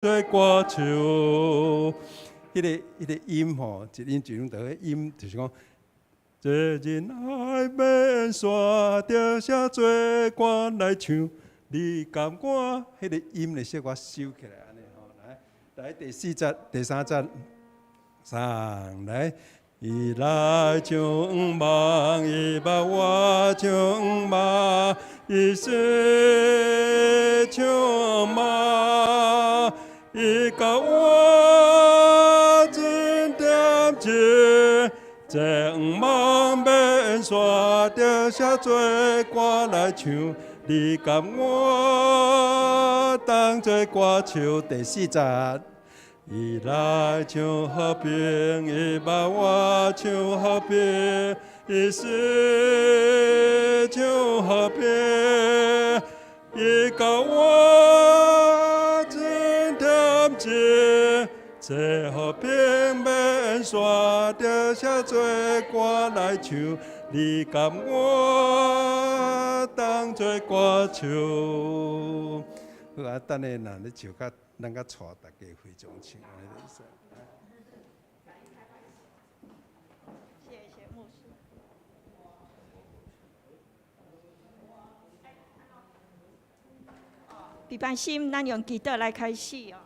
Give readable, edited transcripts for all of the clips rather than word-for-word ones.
做歌手。彼个音吼，一音一音，就彼音就是讲，这人爱免煞，著写做歌来唱。你共我，彼个音咧小可收起来按呢吼，來，來第四節、第三節，三來。伊來像夢，伊捌我像夢，伊說像夢，伊共我真恬靜，這夢免煞，著寫做歌來唱。你共我當做歌手，第四節。伊來像和平，伊捌我像和平，伊是像和平，伊共我真恬靜，這和平免煞，著寫做歌來唱，你共我當做歌手。好啊，等下若咧唱較。咱閣帶大家回中唱，按呢就會使。謝謝牧師。彼般心，咱用祈禱來開始哦。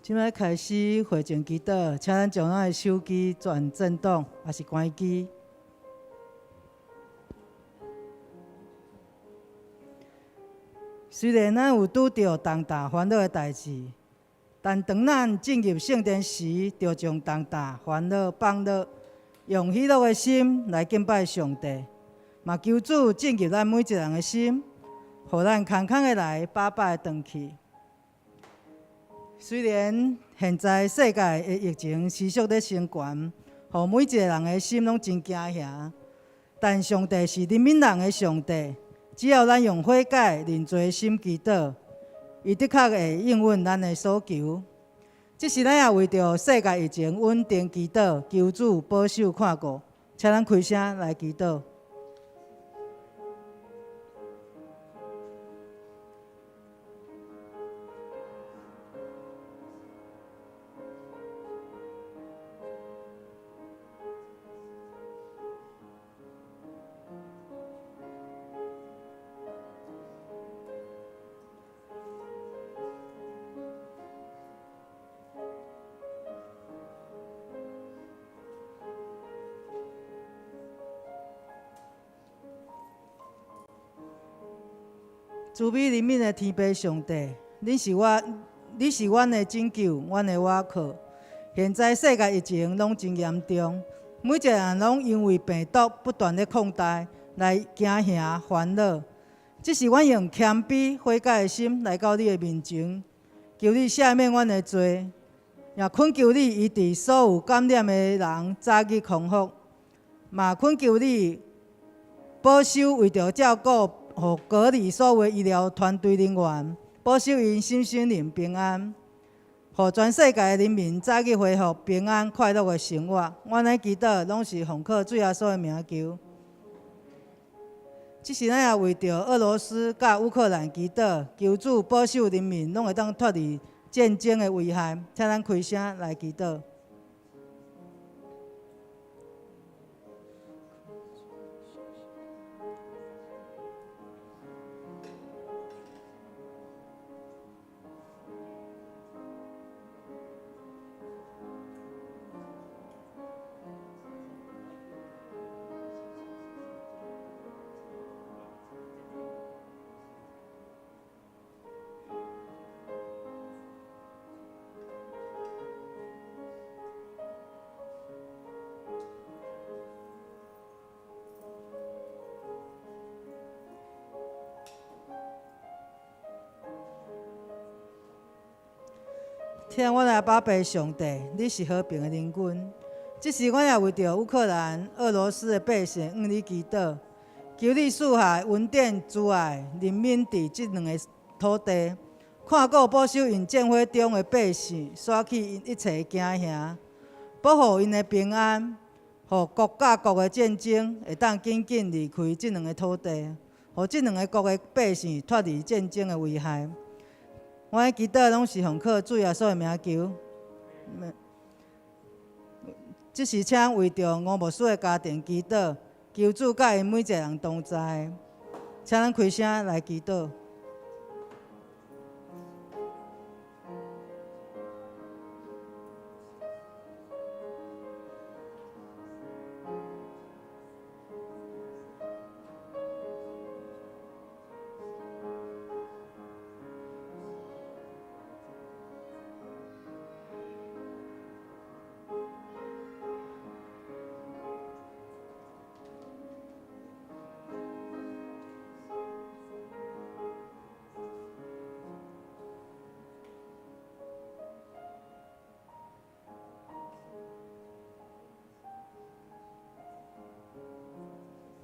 這擺開始會前祈禱，請咱將咱的手機轉震動，抑是關機。雖然咱有拄著重大煩惱的代誌，但當咱進入聖殿時，就將重擔煩惱放落，用喜樂的心來敬拜上帝。嘛求主進入咱每一人的心，予咱空空的來，飽飽的轉去。雖然現在世界的疫情持續咧升懸，予每一個人的心攏真驚嚇，但上帝是憐憫人的上帝，只要咱用悔改、認罪的心祈禱，伊的確會應允咱的所求。這時咱也為著世界疫情穩定祈禱，求主保守看顧，請咱開聲來祈禱。慈悲憐憫的天父上帝，你是阮的拯救，阮的倚靠。現在世界疫情攏真嚴重，每一個人攏因為病毒不斷咧擴大，來驚嚇煩惱。這時阮用謙卑悔改的心來到你的面前，求你赦免阮的罪，也懇求你醫治所有感染的人早日康復，嘛懇求你保守為著照顧予隔離所有醫療團隊人員，保守𪜶身心靈平安，予全世界的人民早日恢復平安快樂的生活。阮的祈禱攏是奉靠主耶穌的名求。這時咱也為著俄羅斯佮烏克蘭祈禱，求主保守人民攏會當脫離戰爭的危害。請咱開聲來祈禱。疼阮的阿爸上帝，你是和平的靈君。這時，阮也為著烏克蘭、俄羅斯的百姓向你祈禱，求你賜下恩典、慈愛、憐憫佇這兩个土地，看顧保守𪜶戰火中的百姓，徙去𪜶一切驚嚇，保護𪜶的平安，予國佮國的戰爭會當緊緊離開這兩个土地，予這兩个國的百姓脫離戰爭的危害。我的祈禱攏是奉靠主耶穌的名求。這時請為著吳牧師的家庭祈禱，求主佮𪜶每一个人同在。請咱開聲來祈禱。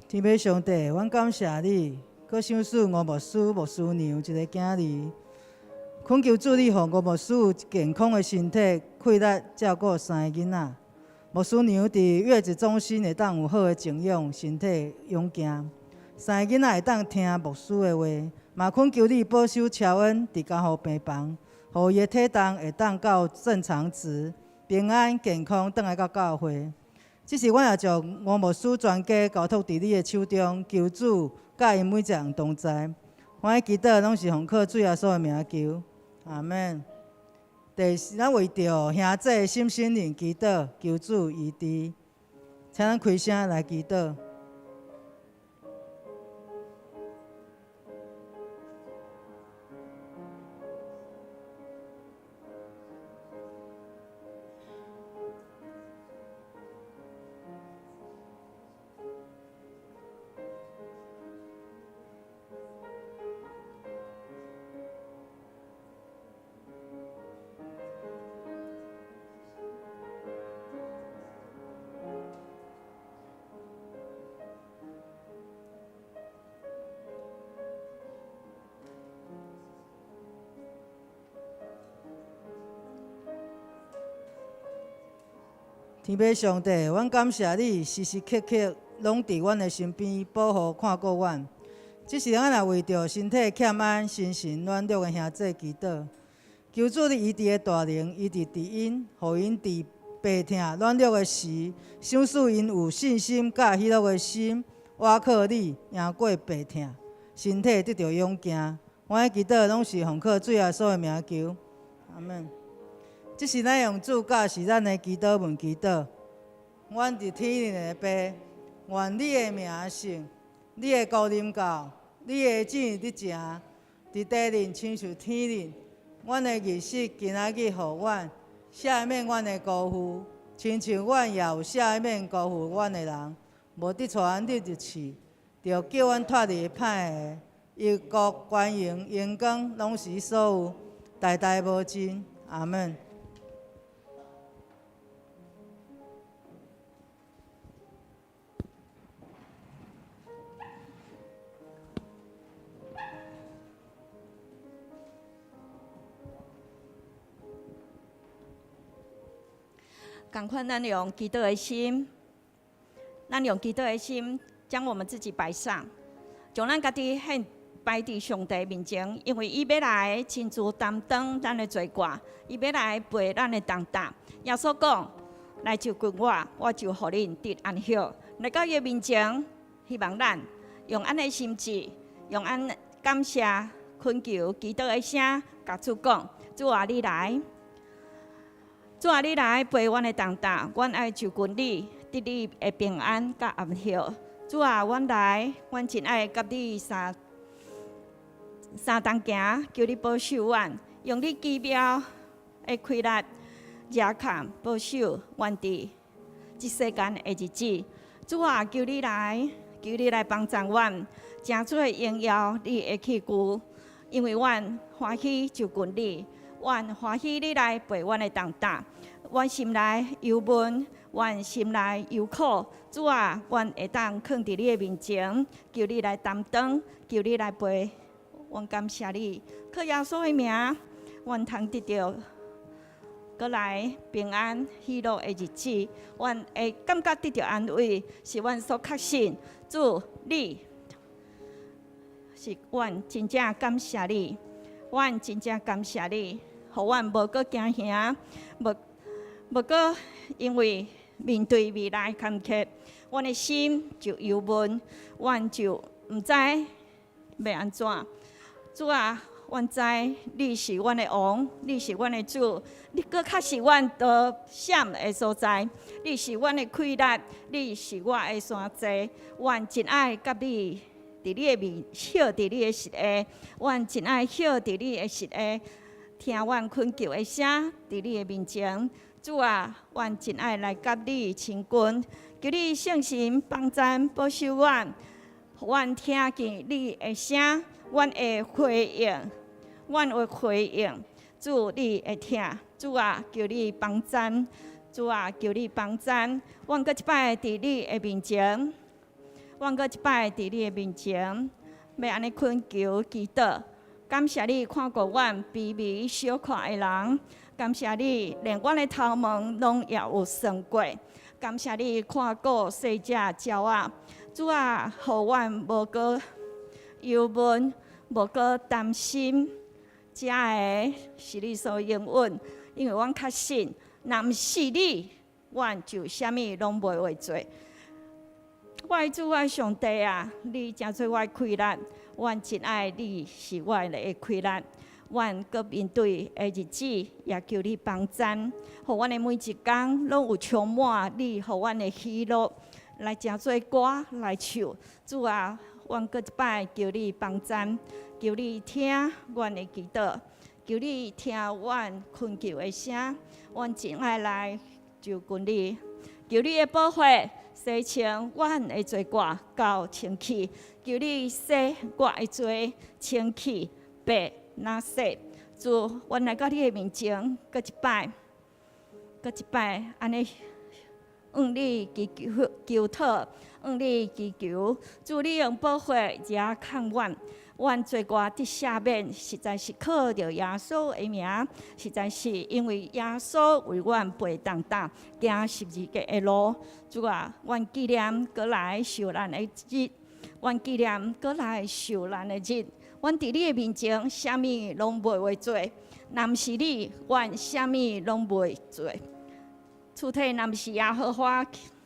天父上帝，阮感謝你，閣賞賜吳牧師、牧師娘一个囝兒。懇求主你，予吳牧師有健康的身體，氣力照顧三个囡仔。牧師娘佇月子中心會當有好的靜養，身體勇健。三个囡仔會當聽牧師的話，嘛懇求你保守喬恩佇監護病房，予伊的體重會當到正常值，平安健康轉來到教會。這時，阮也將吳牧師全家交託佇你的手中，求主佮𪜶每一个人同在。我的祈禱攏是奉靠主耶穌的名求，阿們。第四，咱為著兄姊沈心靈祈禱，求主醫治，請咱開聲來祈禱。天父上帝，阮感謝你，時時刻刻攏佇阮的身邊保護看顧阮。這時咱若為著身體欠安、心神軟弱的兄姊祈禱，求主你醫治的大能，醫治佇𪜶，予𪜶佇病痛軟弱的時，賞賜𪜶有信心佮喜樂的心，倚靠你，贏過病痛，身體得著勇健。我的祈禱攏是奉靠主耶穌的名求，阿們。這時咱用主教示咱的祈禱文祈禱。阮佇天頂的父，願你的名聖，你的國臨到，你的旨意行，佇地面親像天頂。阮的日食今仔日予阮，赦免阮的辜負，親像阮也有赦免辜負阮的人。無得帶阮入入試，著救阮脫離歹的。因國權榮榮光攏是所有，代代無盡。阿們。仝款，咱用祈禱的心，咱用祈禱的心，將我們自己擺上，將咱家己獻擺佇上帝面前，因為伊欲來親自擔當咱的罪過，伊欲來背咱的重擔。耶穌講：來就近我，我就予恁得安息。來到伊的面前，希望咱用按呢心志，用按感謝、懇求、祈禱的聲，共主講：主啊，你來。主啊，你來背阮的重擔，阮愛就近你，得你的平安佮安息。主啊，阮來，阮真愛佮你相相同行，求你保守阮，用你奇妙的氣力、遮蓋保守阮佇這世間的日子。主啊，求你來，求你來幫助阮，成主的榮耀，你會去顧，因為阮歡喜就近你。阮歡喜你來背阮的重擔，阮心內憂悶，阮心內憂苦，主啊，阮會當囥佇你的面前，求你來擔當，求你來陪。阮感謝你，靠耶穌的名，阮通得著閣來平安喜樂的日子，阮會感覺得著安慰，是阮所確信。主，你是阮真正感謝你，阮真正感謝你，予阮無閣驚嚇，無閣因為面對未來坎坷，阮的心就憂悶，阮就毋知欲按怎。主啊，阮知你是阮的王，你是阮的主，你閣較是阮逃險的所在，你是阮的氣力，你是我的山寨，阮真愛佮你佇你的面，歇佇你的膝下，阮真愛歇佇你的膝下，聽阮懇求的聲，佇你的面前。主啊，阮真愛來佮你親近，求你聖神幫贊保守阮，予阮聽見你的聲，阮會回應，阮會回應。主，你會聽，主啊，求你幫贊，主啊，求你幫贊。阮閣一擺佇你的面前，阮閣一擺佇你的面前，欲按呢懇求祈禱，感謝你看顧阮卑微小看的人。感謝你，連阮的頭毛攏也有算過。感謝你看顧細隻鳥仔，主啊，予阮無閣憂悶，無閣擔心。這个是你所應允，因為阮確信，若毋是你，阮就啥物攏袂會做。我的主，我的上帝啊，你成做我的氣力，阮真愛你是我的氣力。阮閣面對的日子，也求你幫贊，予阮的每一工攏有充滿你，予阮的喜樂來成做歌來唱。主啊，阮閣一擺求你幫贊，求你聽阮的祈禱，求你聽阮懇求的聲。阮真愛來就近你，求你的寶血洗清阮的罪過到清氣，求你洗我的罪清氣白若雪。主，阮來到你的面前，閣一擺，閣一擺，按呢向你祈求求討，向你祈求，主你用寶血遮控阮，阮罪過得赦免，實在是靠著耶穌的名，實在是因為耶穌為阮背擔擔行十字架的路。主啊，阮紀念閣來受難的日，阮紀念閣來受難的日。阮佇你的面前，啥物攏袂會做，若毋是你，阮啥物攏袂做。出體若毋是耶和華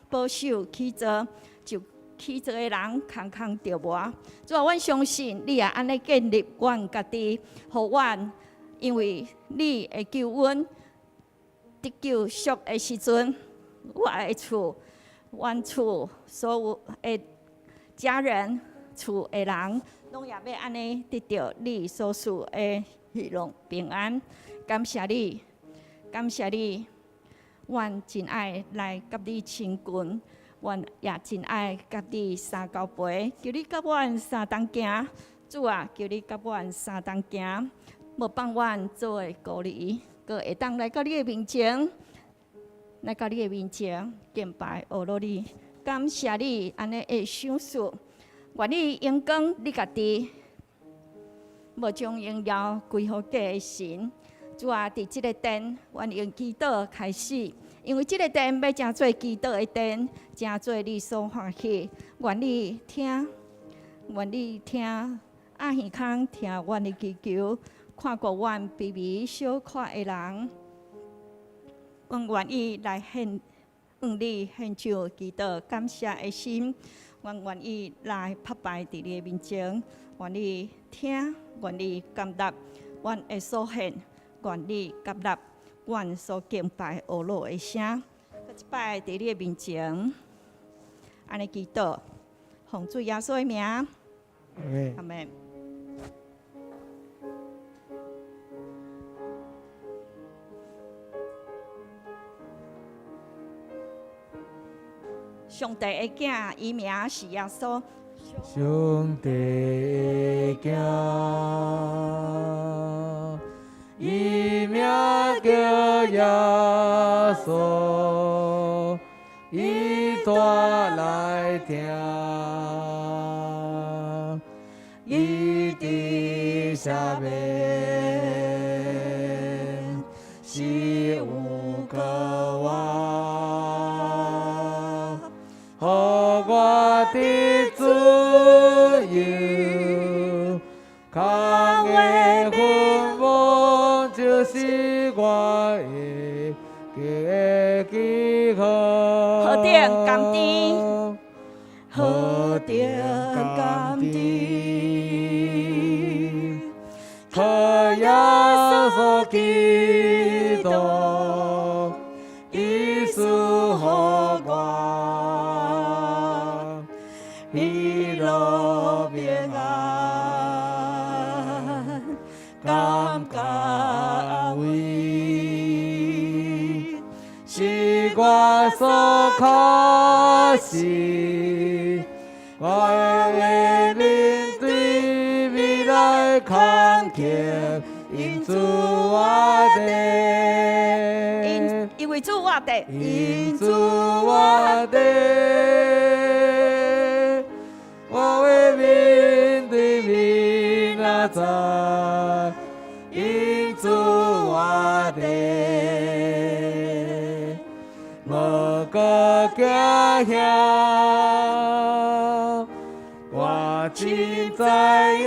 保守起造，就起造的人空空著無。主啊，阮相信你也按呢建立阮家己，予阮因為你的救恩得救贖的時陣，我的厝、阮厝所有的家人、厝的人，攏也欲按呢得著你所賜的喜樂平安。感謝你，感謝你，阮真愛來佮你親近，阮也真愛佮你相交陪，求你佮阮相同行，主啊，求你佮阮相同行，無放阮做的孤兒，閣會當來到你的面前，來到你的面前敬拜阿羅你，感謝你按呢的賞賜。願你榮光你家己，無將榮耀歸予假的神。主啊，佇這个殿，阮用祈禱開始，因為這个殿欲成做祈禱的殿，成做你所歡喜。願你聽，願你聽，阿耳孔聽阮的祈求，看顧阮卑微小看的人，阮願意來獻，向你獻上祈禱感謝的心。阮願意來拍敗佇你的面前，願你聽，願你感納，阮的所獻，願你接納，阮所敬拜阿羅的聲。閣一擺佇你的面前，按呢祈禱，奉主耶穌的名，阿門。阿門。上帝的囝，伊名是耶穌。上帝的囝，伊名叫耶穌，是有个我，予我得自由，空的墳墓就是我的得救記號。何等甘甜，何等甘甜，靠耶穌基督，伊賜予我喜樂平安，感覺安慰，是我所確信，我會面對未來坎坷，因主活著。因為主活著，因主活著，我會面對明仔載。因主活著，無閣驚嚇，我真知影，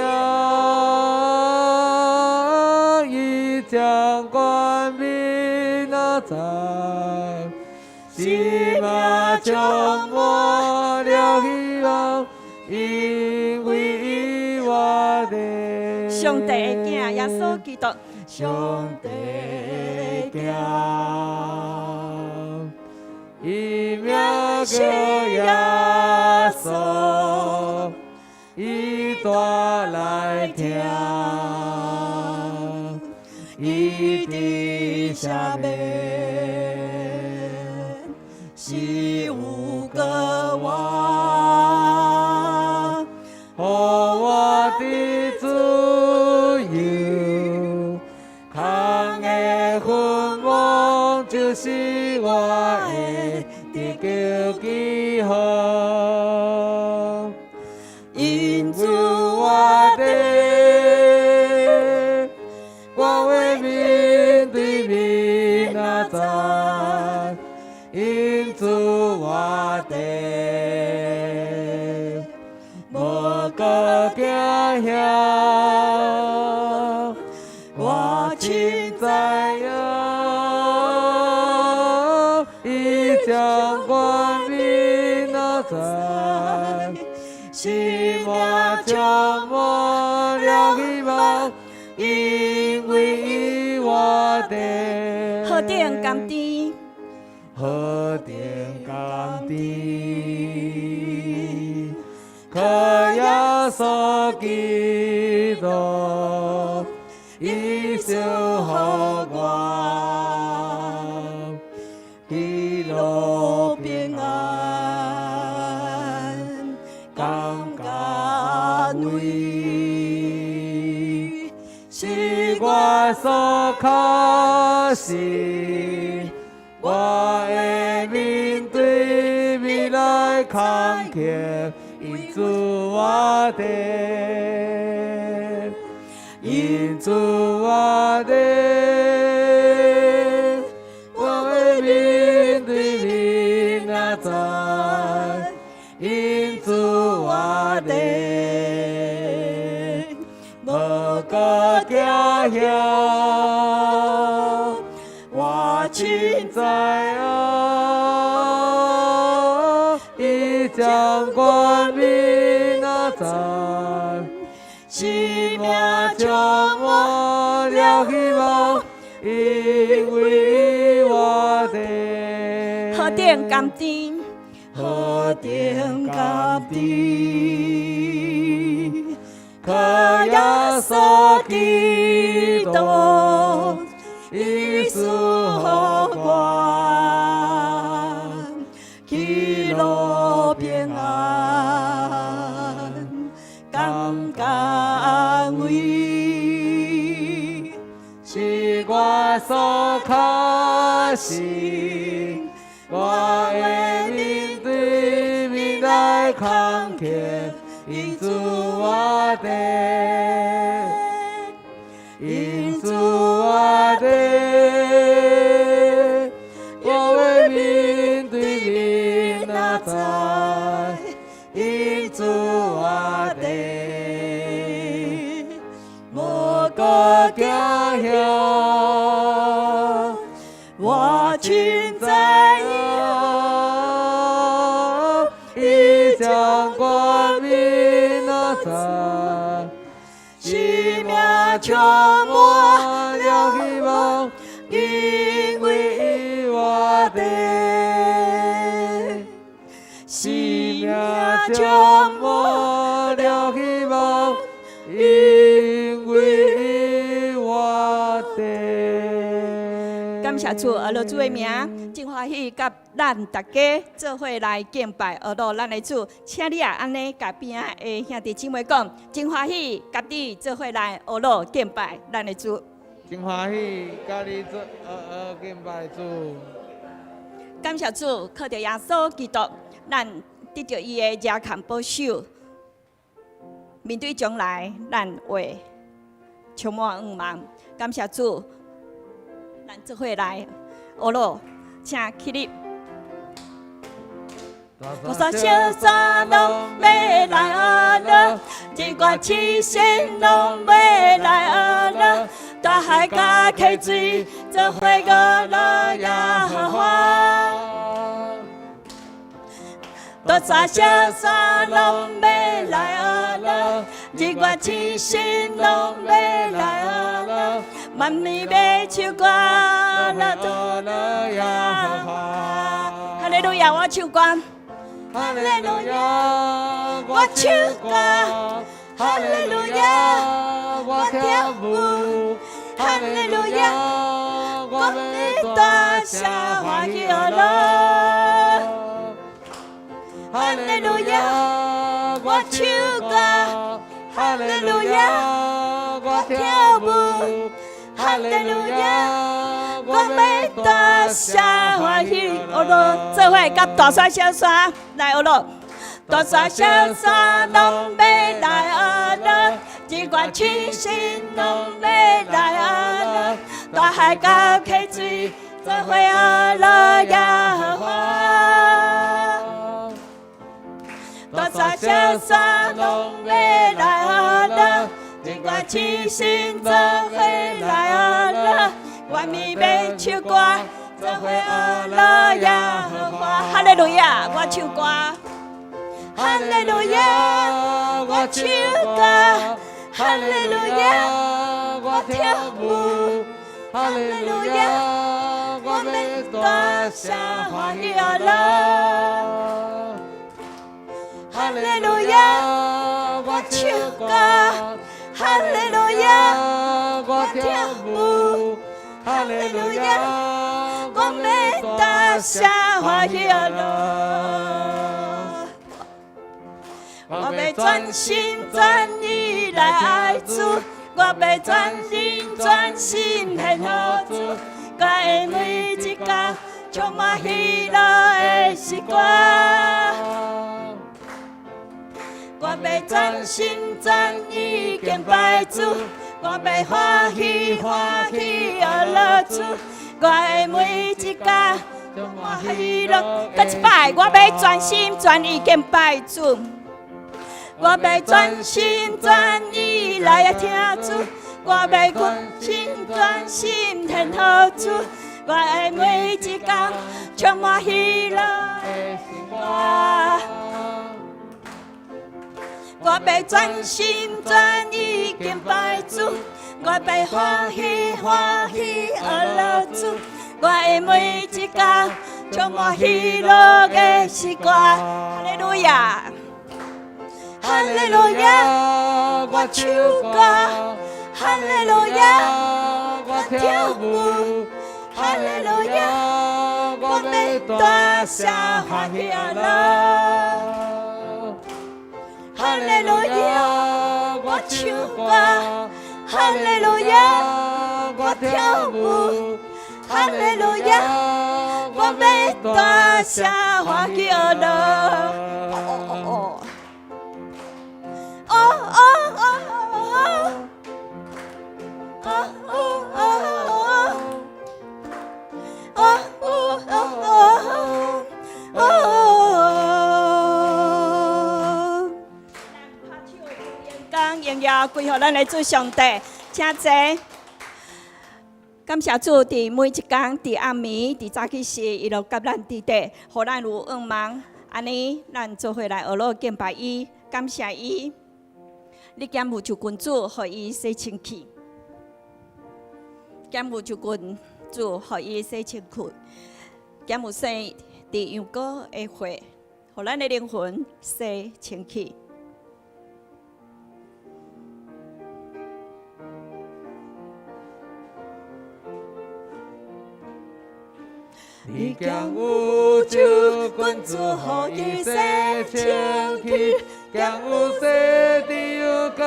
伊掌管明仔載，生命充滿了希望，因為伊活著。上帝的囝耶穌基督，上帝的囝，伊名叫耶穌，伊帶來疼，伊佇下面是有個我，予我得自由，空的墳墓就是我的得救記號。因主活著，我會面對明仔載。因主活著，無閣驚嚇，我真知影，伊掌管明仔載，生命充滿了希望，因為伊活著。何等甘甜，何等甘甜，靠耶穌基督，伊賜予我喜樂平安，感覺安慰，是我所確信，我會面對未來坎坷，因主活著，因主活著，我會面對明仔載，因主活著，無閣驚嚇，我真知影，伊掌管明仔載，生命充滿了希望，因為伊活著。何等甘甜，何等甘甜，靠耶穌基督，伊賜予我喜樂平安，感覺安慰，是我所確信，我會面對未來坎坷，因主活著，因主活著，我欲面對面若知，因主活著，無閣驚嚇，我真知影，伊將冠冕若在，生命充滿了希望，因為伊活著。生命充滿了希望，因為伊活著。感謝主，阿樂主的名，真歡喜佮咱大家做伙來敬拜阿樂咱的主，請你也按呢共邊仔的兄弟姊妹講，真歡喜佮你做伙來阿樂敬拜咱的主。真歡喜佮你做敬拜主。感謝主，靠著耶穌基督，咱得著伊的遮蓋保守，面對將來，咱會充滿向望。感謝主，咱做伙來阿樂，請起立。大山小山攏欲來阿樂，日月星辰攏欲來阿樂，大海佮溪水做伙阿樂耶和華。大山小山攏欲來阿樂，日月星辰攏欲來阿樂，萬民欲唱歌來阿樂耶和華。哈利路亞，我唱歌。哈利路亞，我唱歌。哈利路亞，我跳舞。哈利路亞，我欲大聲歡喜阿樂。哈利路亞，我唱歌。哈利路亞，我跳舞。哈利路亞，我欲大聲歡喜阿樂，做伙佮大山小山來阿樂，大山小山攏欲來阿樂，日月星辰攏欲來阿樂，大海佮溪水做伙阿樂耶和華。大山小山攏欲來阿樂，日月星辰做伙來阿樂，萬民欲唱歌，做伙阿樂耶和華。哈利路亞，我唱歌。哈利路亞，我唱歌。哈利路亞，我跳舞。哈利路亞，我欲大聲歡喜阿樂。哈利路亞，我唱歌。哈利路亞，我跳舞。哈利路亞，我欲大聲歡喜阿樂。我欲全心全意來愛主，我欲全人全心獻予主，我的每一工充滿喜樂的詩歌。我欲全心全意敬拜主，我欲歡喜歡喜阿樂主，我的每一工充滿喜樂。閣一擺，我欲全心全意敬拜主，我欲全心全意來聽主，我欲全心全心獻予主，我的每一工充滿喜樂的詩歌。我欲全心全意敬拜主，我欲歡喜歡喜阿樂主，我的每一工充滿喜樂的詩歌。哈利路亞，哈利路亞，我唱歌。哈利路亞，我跳舞。哈利路亞，我欲大聲歡喜阿樂。哈利路亞，我唱歌。哈利路亞，我跳舞。哈利路亞，我欲大聲歡喜阿樂。哦哦哦哦哦哦哦哦。哦哦哦哦哦哦。将榮耀歸予咱的主上帝，請坐。感謝主，佇每一工，佇暗暝，佇早起時，伊都佮咱佇底，予咱有向望。按呢，咱做伙來學樂敬拜伊，感謝伊。你敢有就近主，予伊洗清氣；敢有就近主，予伊洗清氣；敢有洗佇羊羔的血，予咱的靈魂洗清氣。你敢有就近主，予伊洗清氣，敢有洗佇羊羔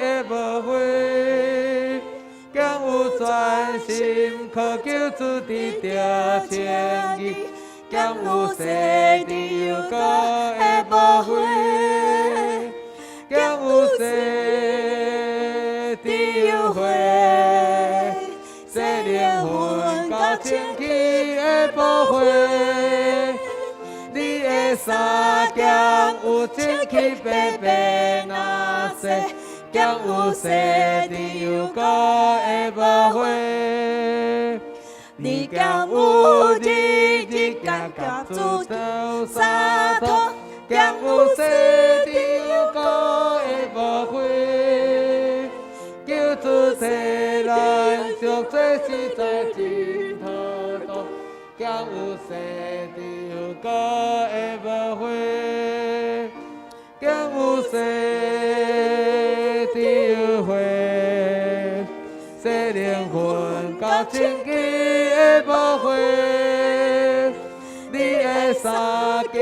的寶血，敢有專心渴求主得著稱義，敢有洗佇羊羔的寶血，敢有洗佇羊血，洗靈魂到清氣的寶血，你的衫敢有清氣白白若洗，敢有洗佇羊羔的寶血？你敢有日日行佮主相通，敢有洗佇羊羔的寶血？求主體咱贖罪實在真妥當，敢有洗佇羊羔的寶血？敢有洗佇羊血？洗靈魂到清氣的寶血，你的衫敢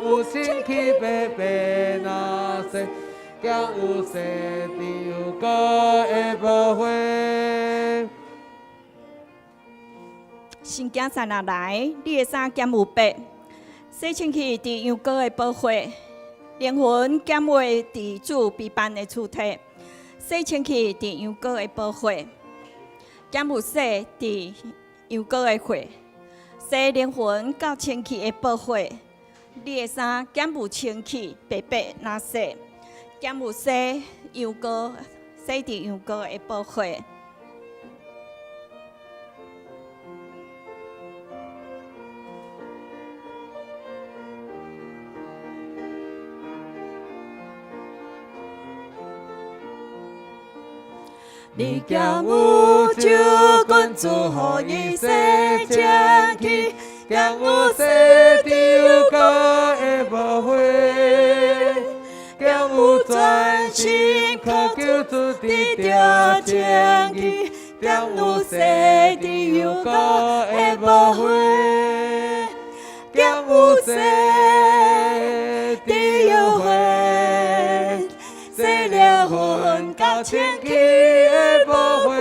有清氣白白若洗，敢有洗佇羊羔的寶血？聖經再若來，你的衫敢有白？洗清氣佇羊羔的寶血，靈魂敢會佇主備辦的厝體？洗清氣佇羊羔的寶血，敢有洗佇羊羔的血？洗靈魂到清氣的寶血，你的衫敢有清氣白白若洗？敢有洗羊羔？洗佇羊羔的寶血？你敢有就近主，予伊洗清氣，敢有洗佇羊羔的寶血，敢有專心渴求主得著稱義，敢有洗佇羊羔的寶血，敢有洗佇羊血，洗靈魂到清氣的寶血，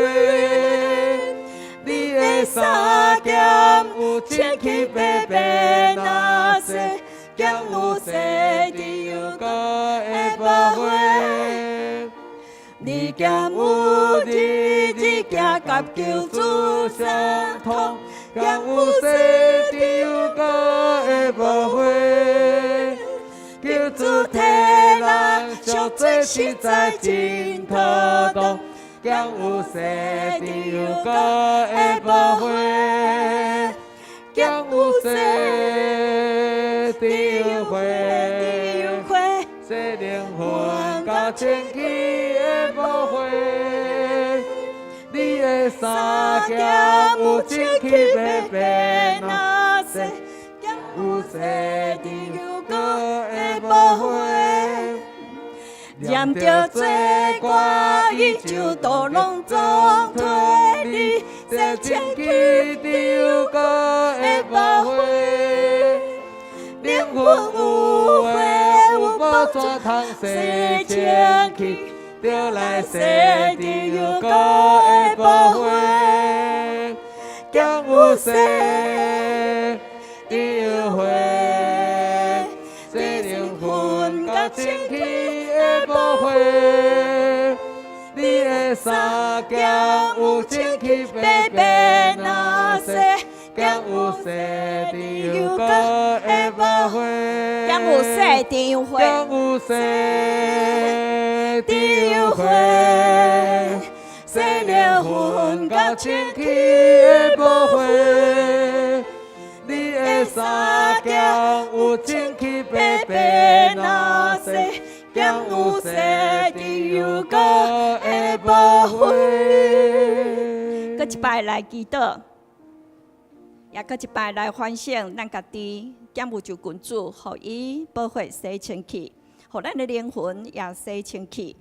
你的衫敢有清氣白白若洗，敢有洗佇羊羔的寶血？你敢有日日行佮救主相通，敢有洗佇羊羔的寶血？求主體咱贖罪實在真妥當，敢有洗佇羊羔的寶血？敢有洗佇羊血？洗靈魂到清氣的寶血，你的衫敢有清氣白白若洗，敢有洗佇羊羔的寶血？念著罪過，伊就都攏總脫離，洗清氣佇羊羔的寶血，靈魂有血有寶怎通洗清氣？著來洗佇羊羔的寶血，敢有洗佇羊血？洗靈魂到清氣的寶血，你的的衫兼有清氣白白若洗，兼有洗澱油膏的寶血。兼有洗澱油血，兼有洗澱油血，洗靈魂佮清氣的寶血。你的衫兼有清氣白白若洗，兼有洗澱油膏的寶血。閣一擺來祈禱，也閣一擺來反省咱家己，敢有就近主，予伊寶血洗清氣，予咱的靈魂也洗清氣。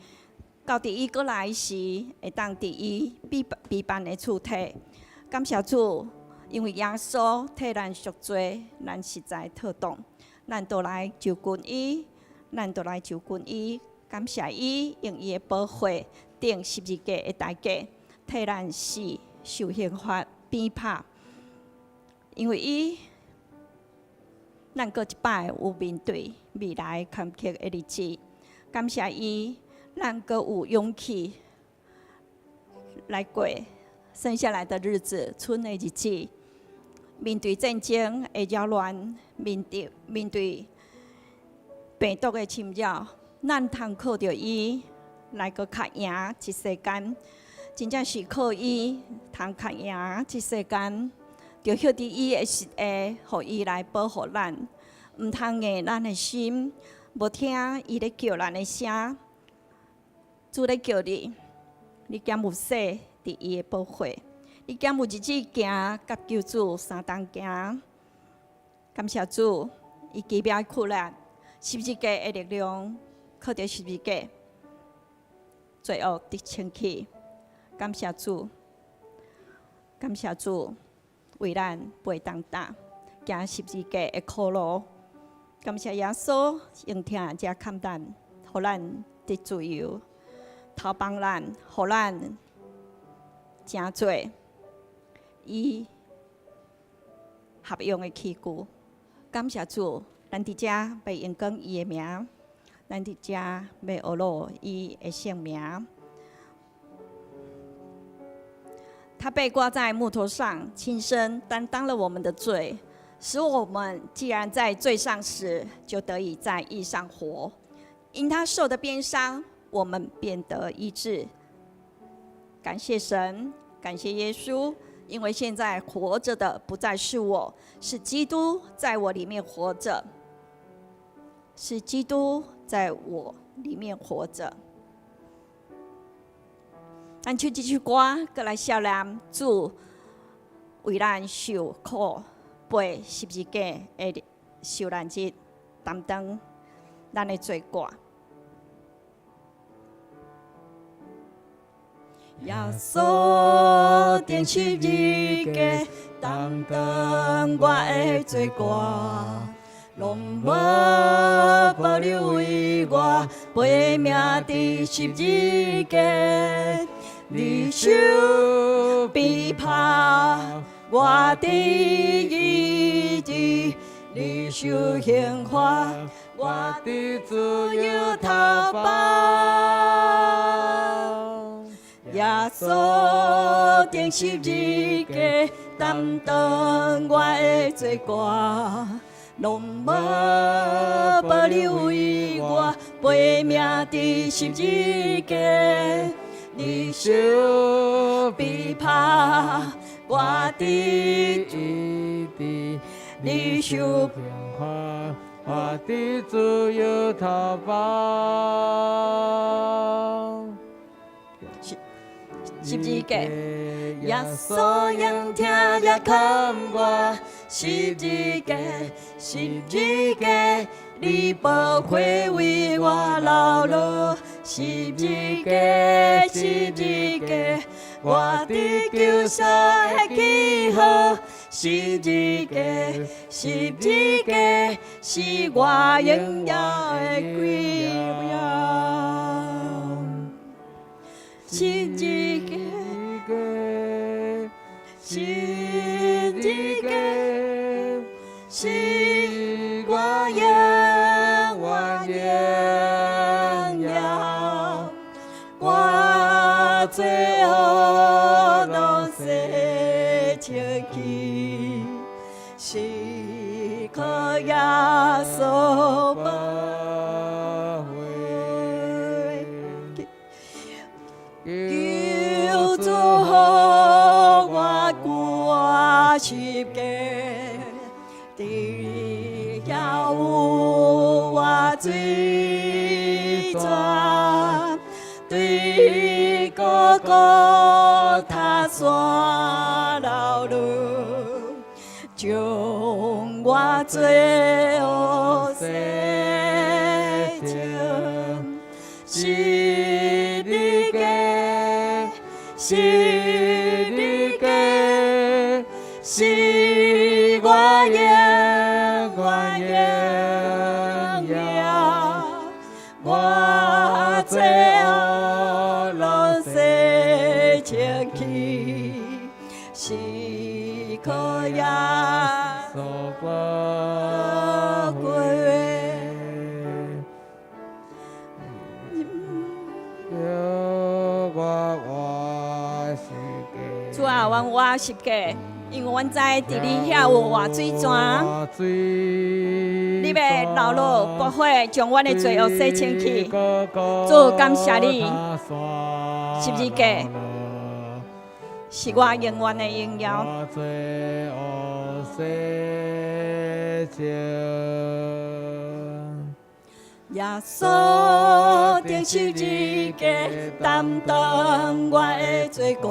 到佇伊閣來時，會當佇伊庇庇辦的厝體。感謝主，因為耶穌替咱贖罪，咱實在妥當。咱都來就近伊，咱都來就近伊，感謝伊用伊的寶血釘十字架的代價，替咱死受刑罰鞭拍。因為伊，咱閣一擺有面對未來坎坷的日子。感謝伊，咱閣有勇氣來過剩下來的日子，賰的日子。面對戰爭的擾亂，面對病毒的侵擾，咱通靠著伊來閣較贏這世間。真正是靠伊通較贏這世間，就歇佇伊的實下，予伊來保護咱，毋通硬咱的心，無聽伊咧叫咱的聲。主咧叫你，你敢有洗佇伊的寶血？你敢有日子行佮救主相同行？感謝主，伊奇妙的苦難，十字架的力量，靠著十字架，罪惡得清去。感謝主，感謝主為咱背擔擔，行十字架的苦路。感謝耶穌用疼這看咱，予咱得自由，逃幫咱，予咱成做伊合用的器具。感謝主，咱佇遮欲榮光伊的名，咱佇遮欲學露伊的聖名。他被掛在木頭上，親身擔當了我們的罪，使我們既然在罪上死，就得以在義上活。因他受的鞭傷，我們便得醫治。感謝神，感謝耶穌，因為現在活着的不再是我，是基督在我裡面活着，是基督在我裡面活着。咱唱這首歌，閣來默念主為咱受苦、背十字架的受難日，擔當咱的罪過。耶穌釘十字架，擔當我的罪過，攏無保留為我背命佇十字架。你受鞭拍，我得醫治；你受刑罰，我得自由逃跑。耶穌釘十字架，擔當我的罪過，攏無保留為我背命佇十字架。你受鞭拍，我得醫治；你受刑罰，我得自由逃跑。十字架，耶穌用疼來砍我，十字架，十字架，你寶血為我流落，十字架，十字架，我得救贖的記號，十字架，十字架，是我榮耀的歸耀。十字架，十字架，是我永遠榮耀，我做清去，是靠耶穌寶血。求主予我掛十架，佇遐有活水泉，對各各他山流落，將我罪惡洗淨。十字架，十字架，是我永遠榮耀，我罪惡攏洗清去，是靠耶穌寶血。叫我活十架。主啊，阮活十架，因為阮知佇你遐有活水泉，你欲流落寶血，將阮的罪惡洗清去。主，感謝你，十字架是我永遠的榮耀。我罪惡洗淨。耶穌釘十字架，擔當我的罪過，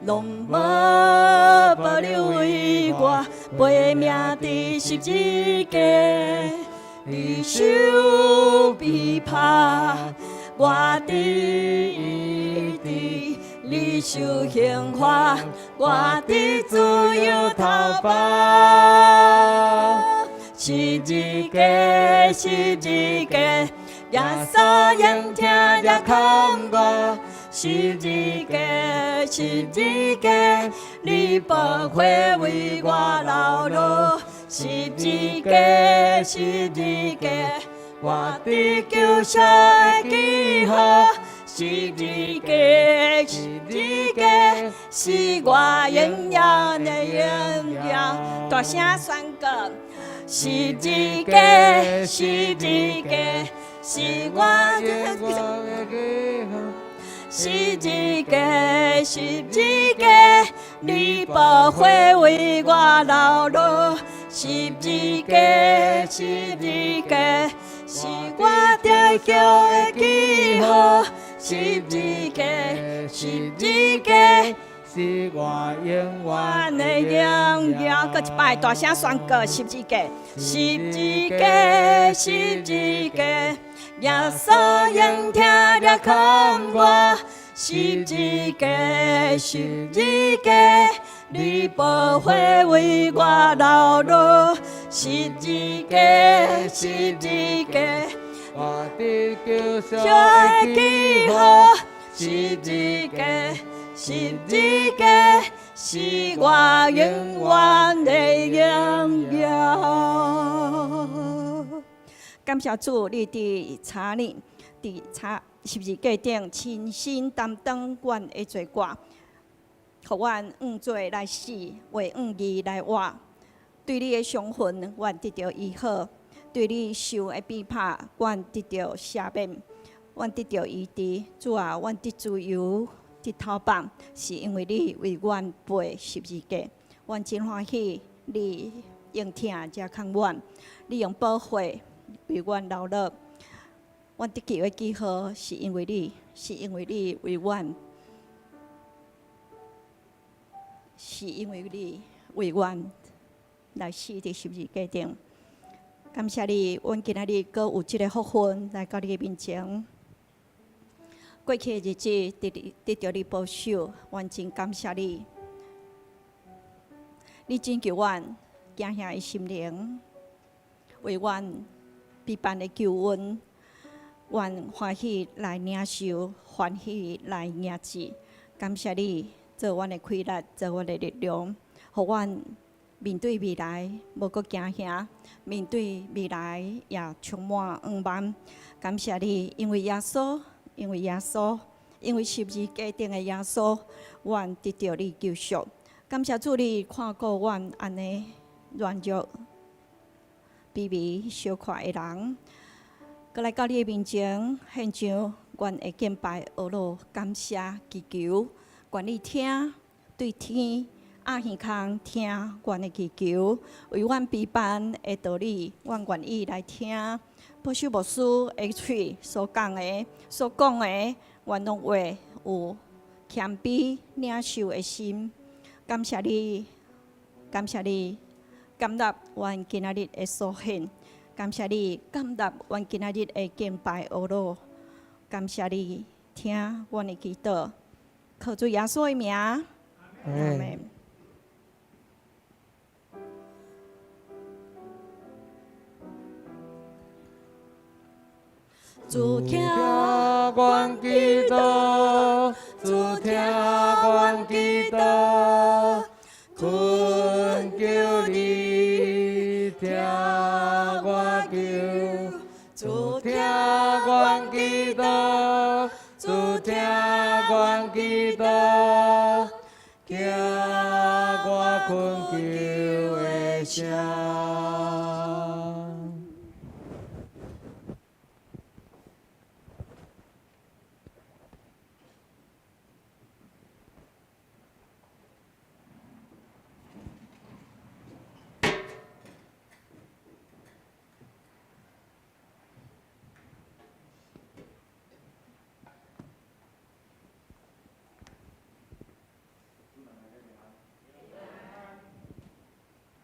攏無保留為我背命佇十字架。你受逼迫，我得醫治；你受刑罰，我得自由逃跑。十字架，十字架，耶穌用疼來扛我。十字架，十字架，你寶血為我流落。十字架，十字架，我得救贖的記號。十字架，十字架，是我永遠的榮耀。大聲宣告：十字架，十字架，是我的十字架，十字架，你寶血為我流落。十字架，十字架，是我得救的記號。十字架，十字架，是我永遠的榮耀。閣一擺大聲宣告：十字架，十字架，十字架，耶穌用疼來扛我。十字架，十字架，你寶血為我流落。十字架，十字架，我得救贖的記號。十字架，十字架，是我永遠的榮耀。感謝主，你佇查呢，佇查十字架頂親身擔當阮的罪過，予阮按罪來死，為按義來活。對你的傷痕，阮得著醫好；對你受的逼迫，阮得著赦免，阮得著醫治。主啊，阮得自由，得逃放，是因為你為阮背十字架。阮真歡喜，你用疼來扛阮，你用寶血為阮流落。阮得救的記號，是因為你，是因為你為阮，是因為你為阮來死佇十字架頂。感謝你，阮今仔日閣有這個福分來到你的面前。過去的日子得著你保守，阮真感謝你。你拯救阮驚嚇的心靈，為阮備辦的救恩，阮歡喜來領受，歡喜來迎接。感謝你做阮的氣力，做阮的力量，予阮面對未來無閣驚嚇，面對未來也充滿向望。感謝你，因為耶穌，因為耶穌，因為十字架頂的耶穌，阮得著你救贖。感謝主你看顧阮按呢軟弱、卑微、小塊的人，閣來到你的面前獻上阮的敬拜、呵咾、感謝、祈求，願你聽，對天鴨耳空聽阮的祈求，為阮備辦的道理，阮願意來聽。保守牧師的喙所講的、所講的，阮攏會有謙卑領受的心。感謝你，感謝你，感納阮今仔日的所獻，感謝你，感納阮今仔日的敬拜呵咾，感謝你聽阮的祈禱，靠主耶穌的名，阿門。主聽阮祈禱，主聽阮祈禱，懇求你聽我求。主聽阮祈禱，主聽阮祈禱，聽我懇求的聲。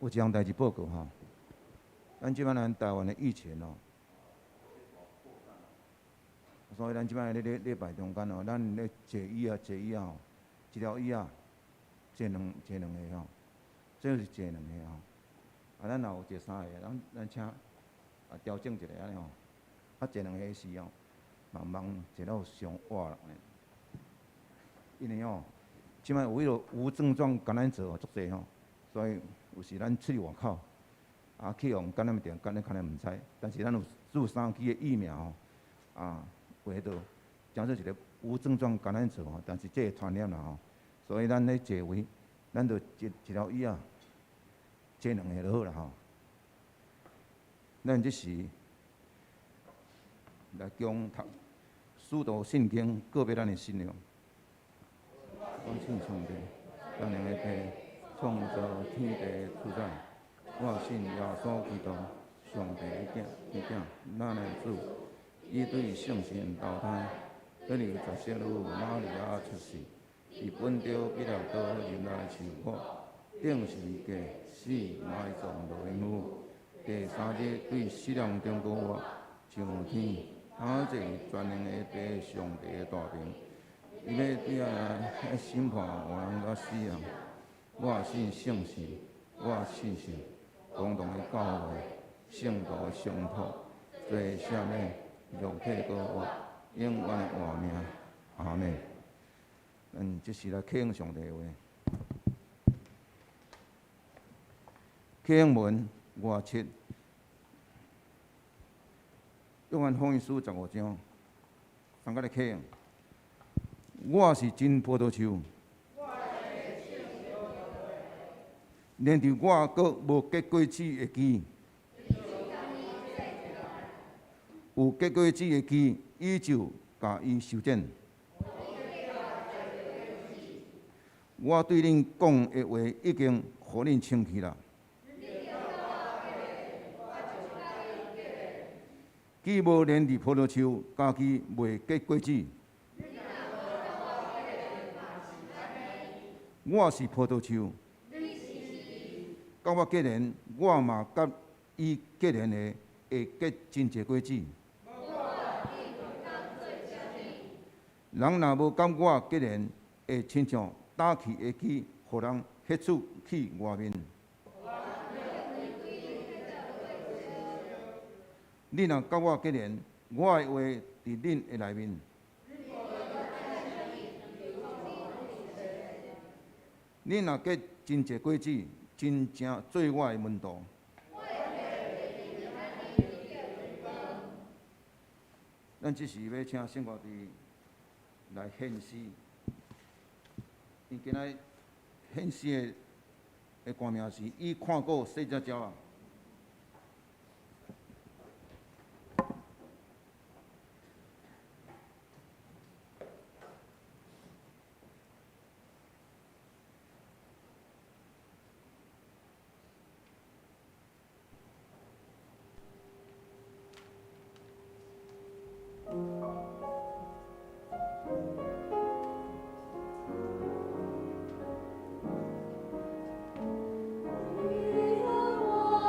有一項代誌報告吼，咱這擺咱台灣的疫情哦，所以咱這擺咧咧禮拜中間哦，咱咧坐椅仔坐椅仔吼，一條椅仔坐兩坐兩个吼，這是坐兩个吼。啊，咱若有坐三个，咱咱請啊調整一下按呢吼。啊，坐兩个時哦，慢慢坐到上倚人的，因為吼，這擺有彼个無症狀感染者哦，足濟吼，所以。有時咱出去外口，啊去予感染著，感染可能毋知，但是咱有注三劑的疫苗吼，啊，有彼度，假做一个無症狀感染者吼，但是這會傳染啦吼，所以咱咧坐位，咱就一一條椅仔，坐兩个就好啦吼。咱這時來共讀使徒信經，告別咱的信仰。我信上帝，全能的父。創造天地主宰，我信耶穌基督，上帝的囝，的囝，咱的主，伊對聖神投胎，得佇十聖女瑪利亞出世，佇本丟彼拉多入來受苦，釘十字架，死埋葬落陰府，第三日對死人中復活，上天，他坐全能的父上帝的大爿，伊欲對遐來審判活人佮死人。我信聖神，我信信公同的教會，聖徒的相託，罪赦免，肉體復活，永遠的活命。阿們。咱這時來啟用上帝的話，啟用文外七，約翰福音書15章，三個來啟用。我是真葡萄樹。連佇我閣無結果子的枝，有結果子的枝，伊就共伊修剪。我對恁講的話已經予恁清氣啦。既無連佇葡萄樹，家己袂結果子。我是葡萄樹。佮我結連，我嘛佮伊結連的，會結真濟果子。人若無佮我結連，會親像焦去的枝，予人彼出去外面。恁若佮我結連，我的話佇恁的內面。恁若結真濟果子，真正做我的門徒。咱這時欲請聖歌隊來獻詩，𪜶今仔獻詩的歌名是《伊看顧細隻鳥仔》。耶和華。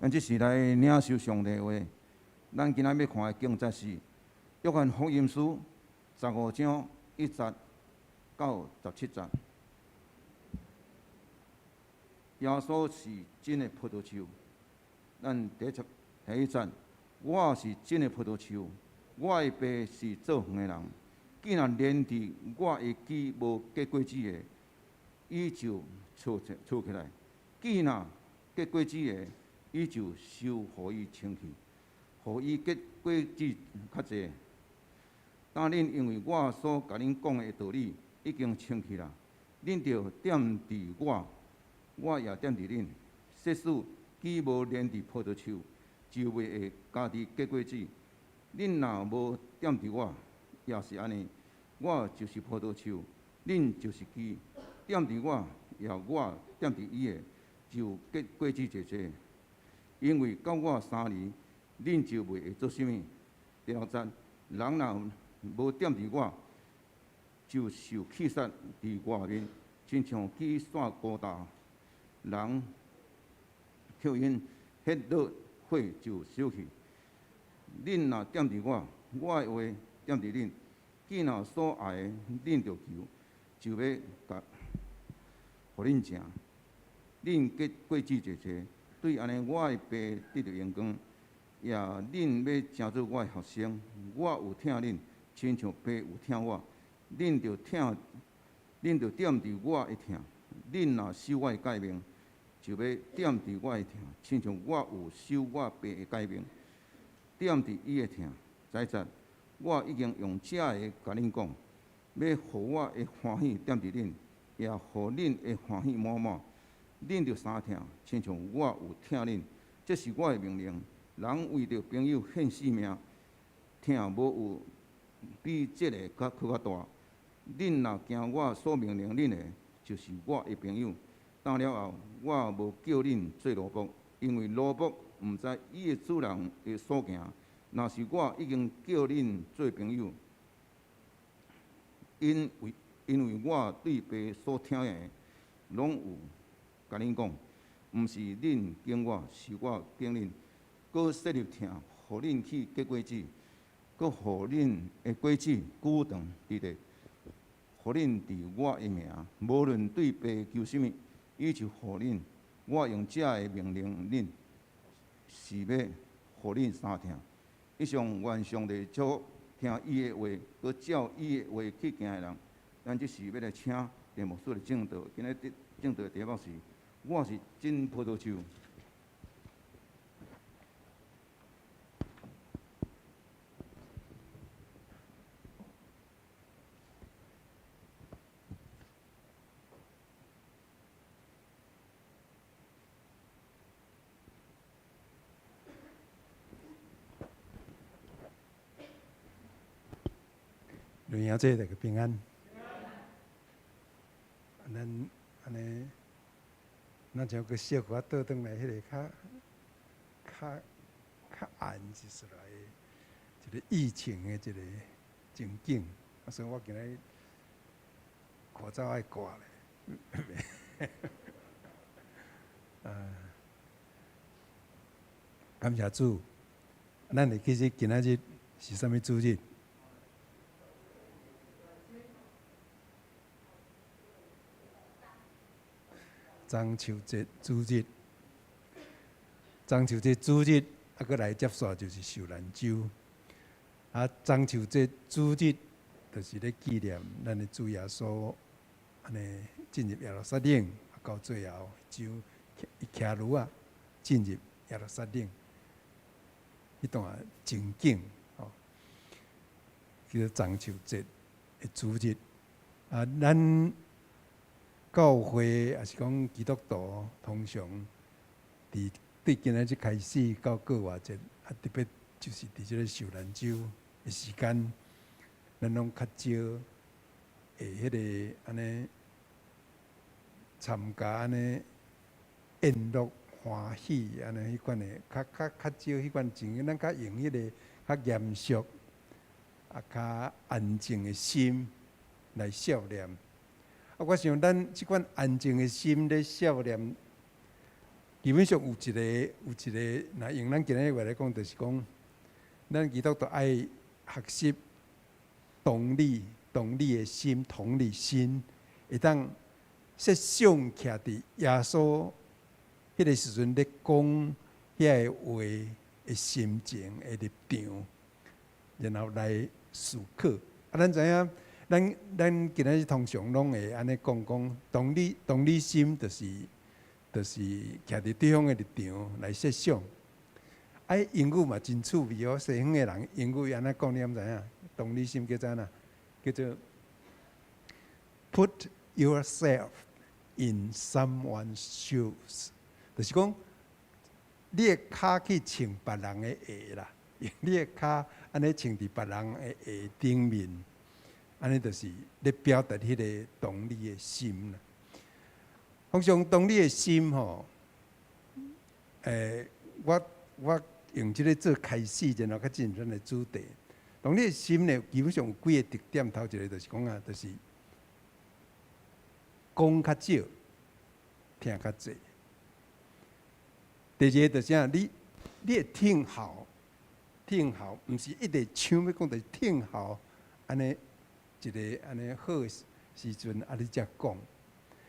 咱這是來領受上帝話。咱今仔欲看的經節是《約翰福音書》15章1節到17節。耶穌是真的葡萄樹。咱第一節第一節，我是真的葡萄樹，我的爸是造園的人。既若連佇我的枝無結果子的，伊就锄锄起來；既若結果子的，伊就修予伊清氣，予伊結果子較濟。當恁因為我所共恁講的道理已經清氣啦，恁著踮佇我，我也踮佇恁。即使枝無連佇葡萄樹，就袂會家己結果子。恁若無踮佇我，也是按呢。我就是葡萄樹，恁就是枝。踮佇我，也我踮佇伊的，就結果子濟濟。因為佮我相離，恁就袂會做啥物。第六節，人若無踮佇我，就受棄殺佇外面，親像枝散孤焦，人拾𪜶彼落火就燒去。恁若踮佇我，我的話踮佇恁，既若所愛的，恁著求，就欲共予恁成。恁結果子濟濟，對按呢，我的爸得著榮光，也恁欲成做我的學生。我有疼恁，親像爸有疼我。恁著疼，恁著踮佇我的疼。恁若守我的誡命，就欲踮佇我的疼，親像我有守我爸的誡命，踮佇伊的疼。十一節，我已經用這个共恁講，欲予我的歡喜踮佇恁，也予恁的歡喜滿滿。恁著相疼，親像我有疼恁，這是我的命令。人為著朋友獻性命，疼無有比這个閣閣較大。恁若行我所命令恁的，就是我的朋友。當了後，我無叫恁做奴僕，因為奴僕毋知伊的主人的所行。若是我已經叫恁做朋友，因為因為我對爸所聽的，攏有共恁講，毋是恁揀我，是我揀恁，閣設立疼，予恁去結果子，閣予恁的果子久長佇咧，予恁佇我的名，無論對爸求啥物，伊就予恁。我用這个命令恁，是欲予恁相疼。以上願上帝祝福聽伊的話，閣照伊的話去行的人。咱這時欲來請鄭牧師來證道。今日證道的題目是：我是真葡萄樹。榮耀這個平安。咱按呢，咱像閣小可倒轉來，彼个較較較暗一絲來，一个疫情的一个情景。啊，所以我今日口罩愛掛咧。啊，感謝主。咱會記得今仔日是啥物主日？中秋節主日，中秋節主日，啊，閣來接煞就是受難週。啊，中秋節主日，就是咧紀念咱的主耶穌按呢進入耶路撒冷，啊，到最後就伊騎驢仔進入耶路撒冷，彼段情景吼，叫做中秋節的主日。啊，咱教會抑是講基督徒，通常佇對今仔日開始到過活節，啊，特別就是佇這个受難週的時間，咱攏較少會彼个按呢參加按呢宴樂歡喜按呢彼款的，較較較少彼款情形，咱較用彼个較嚴肅啊較安靜的心來數念。啊，我想咱這款安靜的心咧數念基本上有一個，若用咱今日話來講，就是講，咱基督徒愛學習同理的心、同理心，會當設想徛佇耶穌彼個時陣咧講遐个話的心情的立場，然後來思考。啊，咱知影，咱今仔日通常攏會按呢講講，同理心就是徛佇對方的立場來設想。啊，英語嘛真趣味哦，西方的人英語按怎講，你敢知影？同理心叫做按怎？叫做 put yourself in someone's shoes，就是講你的跤去穿別人的鞋啦，用你的跤按呢穿佇別人的鞋頂面，按呢就是咧表達彼個同理的心啦。通常同理的心吼，我用這个做開始，然後較進入咱的主題。同理的心呢，基本上有幾个特點，頭一个就是講啊，就是講較少，聽較濟。第二个就是啥？你會聽候，聽候，毋是一直搶欲講，就是聽候，按呢一个按呢好的時陣，啊，你才講。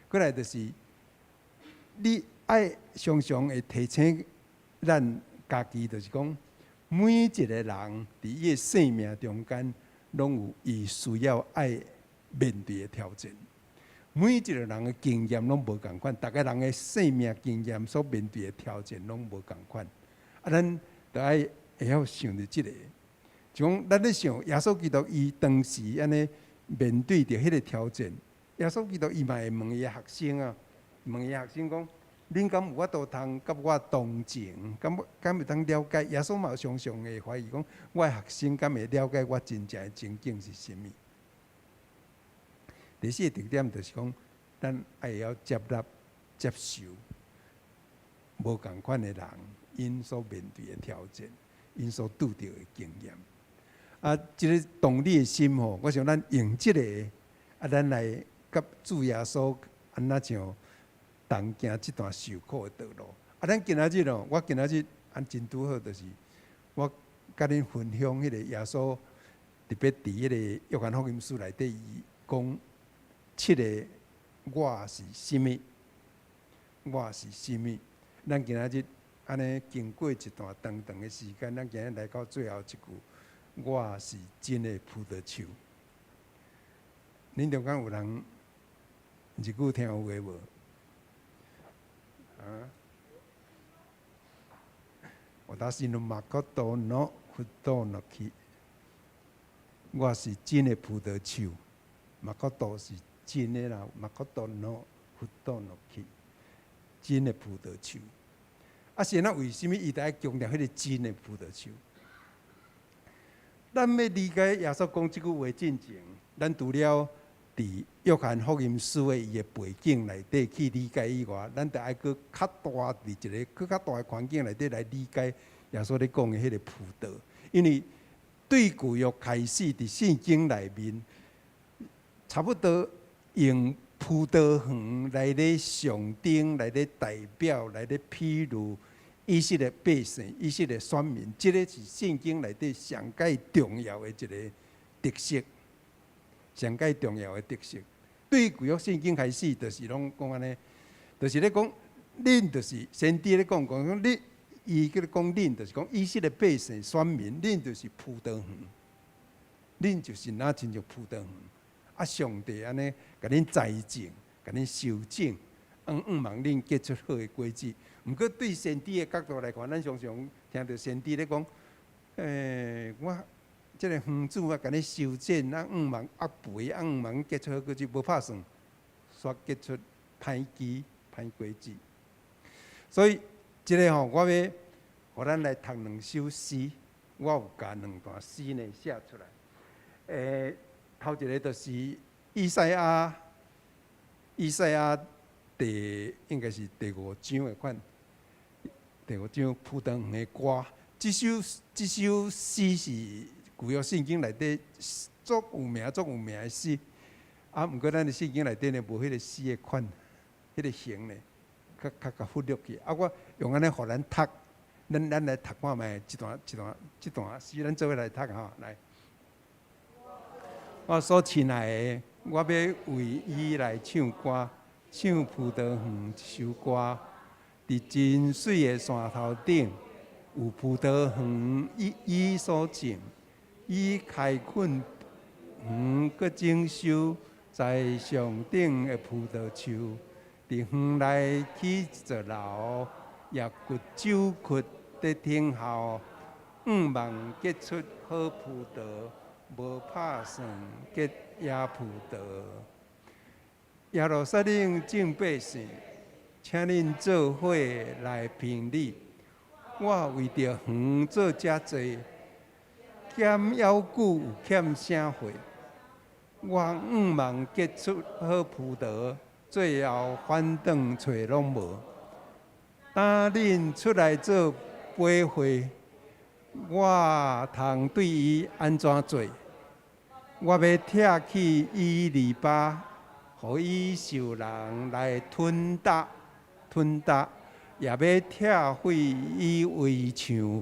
過來就是你愛常常會提醒咱家己，就是講每一个人佇伊的生命中間，攏有伊需要愛面對的挑戰。每一个人的經驗攏無仝款，逐个人的生命經驗所面對的挑戰攏無仝款。啊，咱著愛會曉想著這个，就講咱咧想耶穌基督伊當時按呢面對著彼个挑戰，耶穌基督伊嘛會問伊的學生啊，問伊學生講：恁敢有法度通佮我同情？敢會當了解？耶穌嘛有常常會懷疑講，我的學生敢會了解我真正的情景是啥物？第四個特點就是講，咱愛會曉接納、接受無仝款的人，𪜶所面對的挑戰，𪜶所拄著的經驗。啊，這个同理的心吼，我想咱用這个，啊，咱來佮主耶穌按怎像同行這段受苦的道路。啊，咱今仔日哦，我今仔日按真拄好，就是我佮恁分享彼个耶穌特別佇彼个約翰福音書內底，伊講七个我是啥物？我是啥物？咱今仔日按呢經過一段長長的時間，咱今日來到最後一句，我是真的葡萄樹。恁中間有人這句聽有的無？啊？私のまことの葡萄の木，我是真的葡萄樹，まこと是真的啦，まことの葡萄の木，真的葡萄樹。啊，是按怎為啥物伊著愛強調彼个真的葡萄樹？咱欲理解耶穌講這句話進前，咱除了佇約翰福音書的伊的背景內底去理解以外，咱著愛閣較大佇一个閣較大的環境內底來理解耶穌咧講的彼个葡萄。因為對舊約開始佇聖經內面，差不多用葡萄園來咧象徵、來咧代表、來咧譬喻以色列百姓、以色列選民，這个是聖經內底上蓋重要的一个特色，上蓋重要的特色。對舊約聖經開始，就是攏講按呢，就是咧講，恁就是先知咧講講講，你伊叫咧講恁，就是講以色列百姓選民，恁就是葡萄園，恁就是若親像葡萄園。啊，上帝按呢，共恁栽種，共恁修剪，向望恁結出好的果子。毋過對先知的角度來看，咱常常聽著先知咧講，我這个園主啊，共你修剪，啊，向望啊肥，啊，向望結出好果子，無拍算，煞結出歹枝、歹果子。所以，這个吼，我欲予咱來讀兩首詩，我有共兩段詩呢寫出來。頭一个就是以賽亞，以賽亞第應該是第五章的款，第五章葡萄園的歌。這首詩是舊約聖經內底足有名、足有名的詩。啊，毋過咱的聖經內底呢，無彼个詩的款，彼个型呢，較較較忽略去。啊，我用按呢予咱讀，咱咱來讀看覓，這段這段這段詩，咱做伙來讀吼，來。我所親愛的，我欲為伊來唱歌，唱葡萄園一首歌。佇真媠的山頭頂，有葡萄園，伊伊所種，伊開墾園，閣整修，栽上頂的葡萄樹。佇園內起一座樓，也掘酒窟佇等候，向望結出好葡萄，無拍算結野葡萄。耶路撒冷眾百姓，請恁做伙來評理。我為著園做遮濟，減猶久有欠啥貨？我向望結出好葡萄，最後反轉揣攏無。當恁出來做擺貨，我通對伊按怎做？我欲拆去伊籬笆，予伊受人來吞打吞打，也欲拆毀伊圍牆，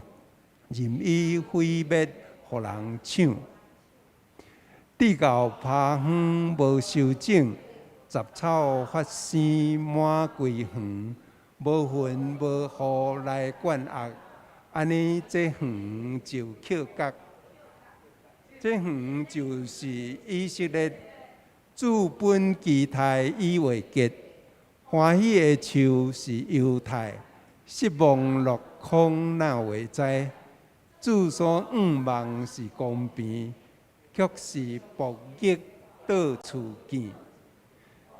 任伊毀滅，予人搶。直到拍園無修整，雜草發生滿規園，無雲無雨來灌壓，按呢這園就抾角。這園就是以色列，主本期待以為結，歡喜的樹是猶太，失望落空哪會知？主所向望是公平，卻是暴虐到處見。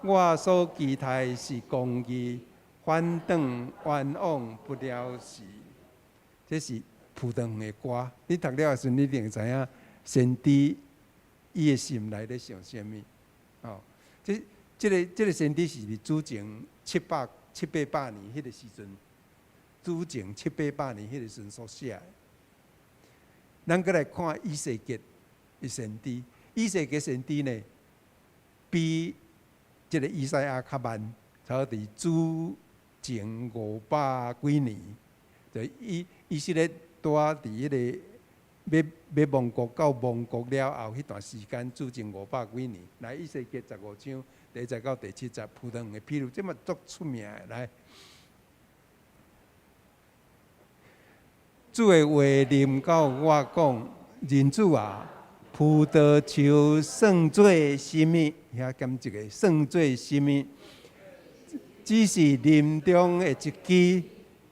我所期待是公義，反轉冤枉不了時。這是葡萄園的歌，你讀了的時陣，你一定知影先知伊的心內咧想啥物。哦，這、這个、這个先知是佇主前七百七八百年彼个時陣，主前七八百年彼个時陣所寫的。咱閣來看以西結的先知，以西結先知呢，比這个以賽亞較慢，差不多佇主前五百幾年，就以以色列拄仔佇彼个欲欲亡國到亡國了後，彼段時間主前五百幾年。來，以西結十五章第一節到第七節，葡萄園的比喻，這嘛足出名的。來，主的話臨到我講，人子啊，葡萄樹算做啥物？遐減一个算做啥物？只是林中的一枝，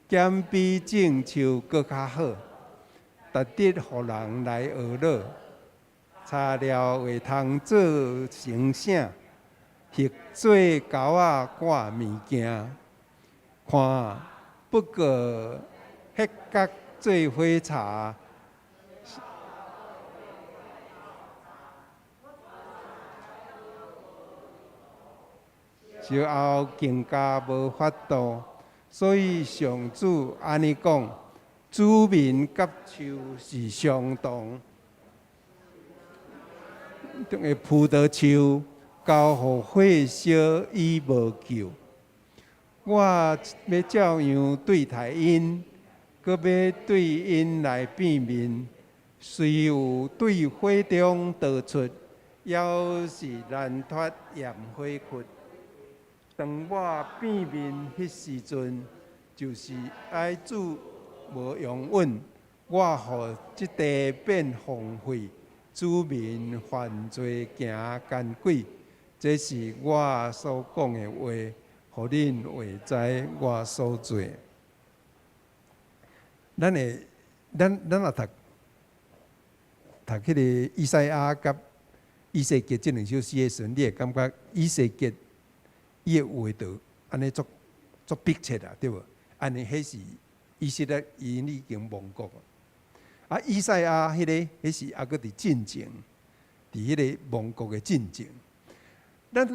減比眾樹閣較好，值得予人來學樂。柴料會通做成啥？或做鈎仔掛物件。看，不過彼角做火柴。燒後更加無法度，所以上主按呢講：子民佮樹是相同，中的葡萄樹交予火燒已無救。我欲照樣對待𪜶，閣欲對𪜶來變面，雖有對火中逃出，猶是難脫炎火窟。當我變面彼時陣，就是愛主無容允，我予這地變荒廢，子民犯罪行奸詭，這是我所講的話，予恁會知我所做。咱會，咱咱若讀讀彼个以賽亞佮以西結這兩首詩的時陣，你會感覺以西結伊的話就按呢足足迫切啊，對無？按呢彼是以色列𪜶已經亡國啊，以賽亞彼个彼是猶閣佇進前，佇彼个亡國的進前。咱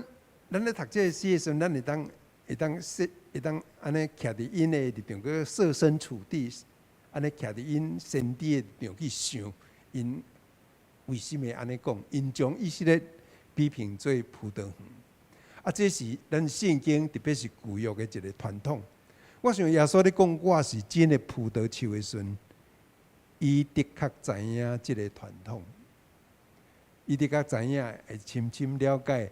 咱咧讀這个詩的時陣，咱會當會當設會當按呢徛佇𪜶的立場，閣設身處地，按呢徛佇𪜶先知的立場去想，𪜶為啥物按呢講？𪜶將以色列比評做葡萄園。啊，這是咱聖經特別是舊約的一个傳統。我想耶穌咧講我是真的葡萄樹的時陣，伊的確知影這个傳統，伊的確知影會深深了解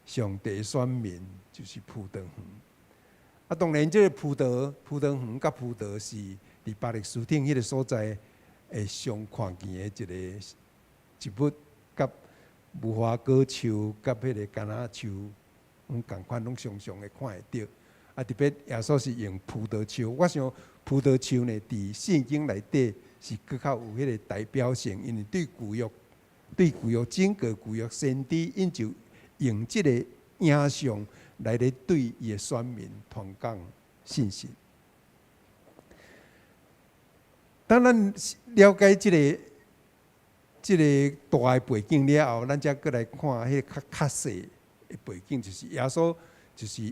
上帝選民就是葡萄園。啊，當然這个葡萄園佮葡萄是佇巴勒斯坦彼个所在會上看見的一个植物，佮無花果樹、佮彼个橄欖樹，攏仝款，攏常常會看會著。啊，特別耶穌是用葡萄樹，我想葡萄樹呢，佇聖經內底是閣較有彼个代表性，因為對舊約、對舊約整個舊約先知，𪜶就用這个影像來咧對伊的選民傳講信息。當咱了解這个大的背景了後，咱才閣來看彼个較較細的背景，就是耶穌就是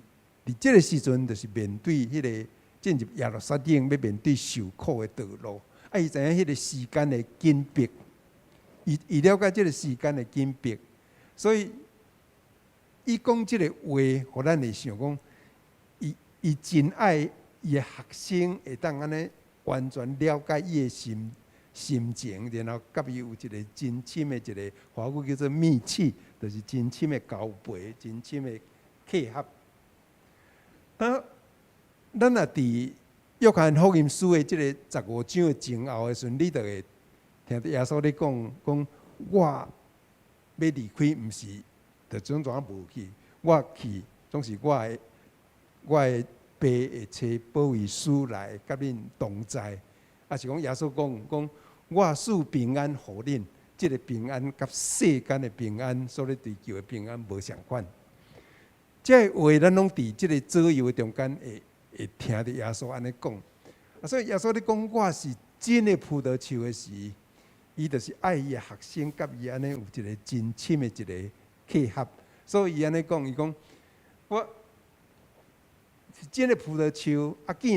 佇這个時陣，就是面對彼个進入耶路撒冷欲面對受苦的道路。啊，伊知影彼个時間的緊迫，伊了解這个時間的緊迫，所以伊講這个話，予咱會想講，伊真愛伊的學生會當按呢完全了解伊的心情，然後佮伊有一个真深的一个華語叫做密契，就是真深的交陪，真深的契合。當咱若佇約翰福音書的這个15章的前後的時陣，你就會聽著耶穌咧講，講我欲離開，毋是就總怎無去，我去總是我的爸會差保惠師來佮恁同在，抑是講耶穌講講我賜平安予恁，這个平安佮世間的平安所咧追求的平安無相款。這个話咱攏佇這个左右的中間會聽著耶穌按呢講。啊，所以耶穌咧講我是真的葡萄樹的時，伊就是愛伊的學生佮伊按呢有一个真深的一个契合。所以伊按呢講，伊講我是真的葡萄樹，啊，枝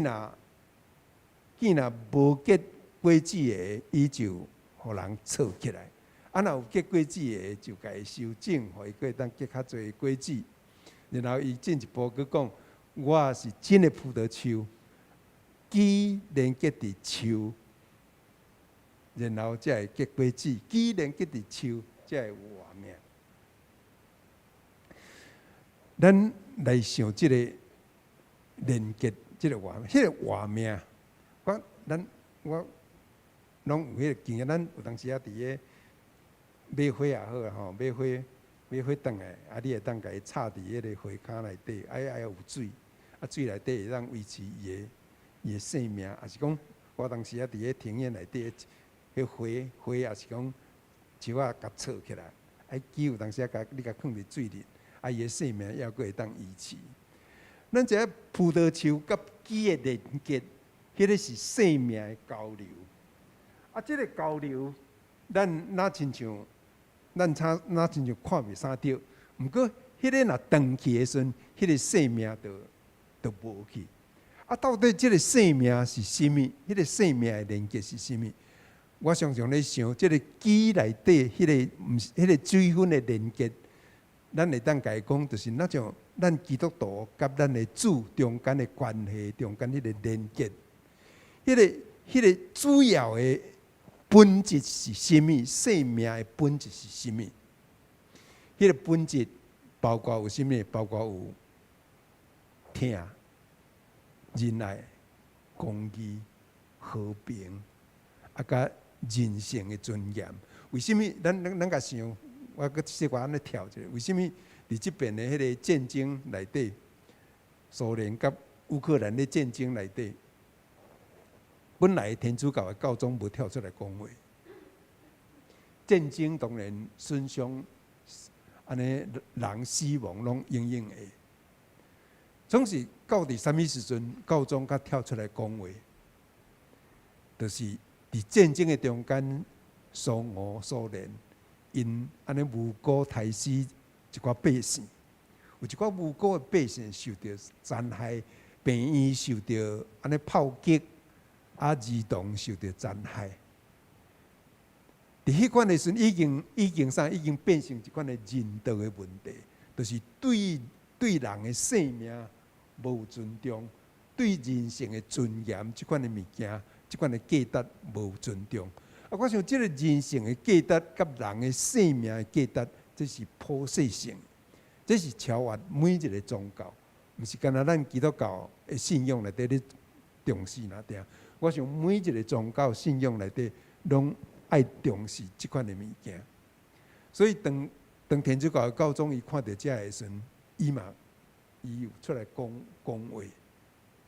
若無結果子的，伊就予人锉起來；啊，若有結果子的，就共伊修剪，予伊閣會當結較濟果子。然後伊進一步閣講，我是真的葡萄樹，枝連結佇樹，然後才會結果子；枝連結佇樹，才會有活命。咱來想這个連結，這个活，彼个活命，我咱我攏有彼个經驗，咱有當時仔佇咧買花也好啊吼，買花買花轉來，啊，你會當共伊插佇彼个花崁內底，愛愛有水，啊，水內底會當維持伊的生命，抑是講我當時仔佇咧庭院內底，彼花花也是講樹仔共插起來，啊，枝有當時仔共你共囥佇水裡，啊，伊的生命猶閣會當維持。咱知影葡萄樹佮枝的連結，彼个是生命的交流。啊，這个交流，咱若親像，咱差若親像看袂啥著。毋過，彼个若斷去的時陣，彼个生命就無去。啊，到底這个生命是啥物？彼个生命的連結是啥物？我常常咧想，這个枝內底彼个毋是彼个水分的連結，咱會當共伊講，就是若像咱基督徒佮咱的主中間的關係，中間彼个連結，彼个主要的本質是啥物？生命的本質是啥物？彼个本質包括有啥物？包括有疼、仁愛、公義、和平，啊，佮人性的尊嚴。為啥物？咱共想，我閣小可按呢跳一下。為啥物佇這邊的彼个戰爭內底，蘇聯佮烏克蘭的戰爭內底，本來天主教的教宗無跳出來講話。戰爭當然損傷，按呢人死亡攏永遠會。總是到佇啥物時陣，教宗才跳出來講話，就是佇戰爭的中間，蘇俄、蘇聯𪜶按呢無辜刣死一寡百姓，有一寡無辜的百姓受著殘害，病院受著按呢炮擊，啊兒童受著殘害。佇彼款的時陣，已經已經啥？已經變成一款的人道的問題，就是對對人的生命無尊重，對人性的尊嚴這款的物件，這款的價值無尊重。啊，我想這个人性的價值佮人的生命的價值，這是普世性，這是超越每一个宗教，毋是干焦咱基督教的信仰內底咧重視爾爾。我想每一个宗教信仰內底攏愛重視這款的物件。所以當當天主教的教宗伊看著這个時陣，伊嘛伊有出來講講話，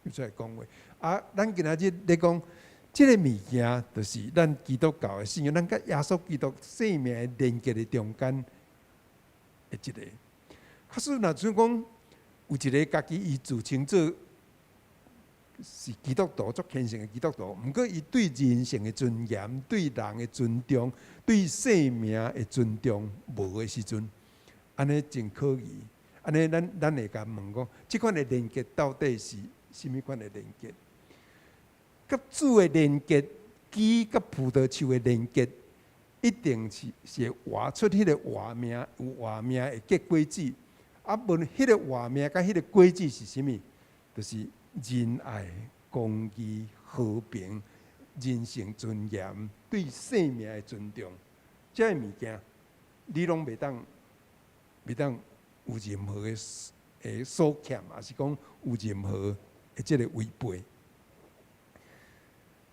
有出來講話。啊，咱今仔日咧講這个物件，就是咱基督教的信仰，咱佮耶穌基督生命的連結的中間的一個。假使若像講有一个家己伊自稱做是基督徒，足虔誠的基督徒，毋過伊對人性的尊嚴、對人的尊重、對生命的尊重無的時陣，按呢真可疑。按呢，咱咱會共問講，這款的連結到底是啥物款的連結？佮主的連結，枝佮葡萄樹的連結，一定是是會活出彼個活命，有活命會結果子。啊，問彼個活命佮彼個果子是啥物？就是仁愛、公義、和平、人性尊嚴、對生命的尊重，這个物件，你攏袂當袂當有任何的的所欠，抑是講有任何的這个違背。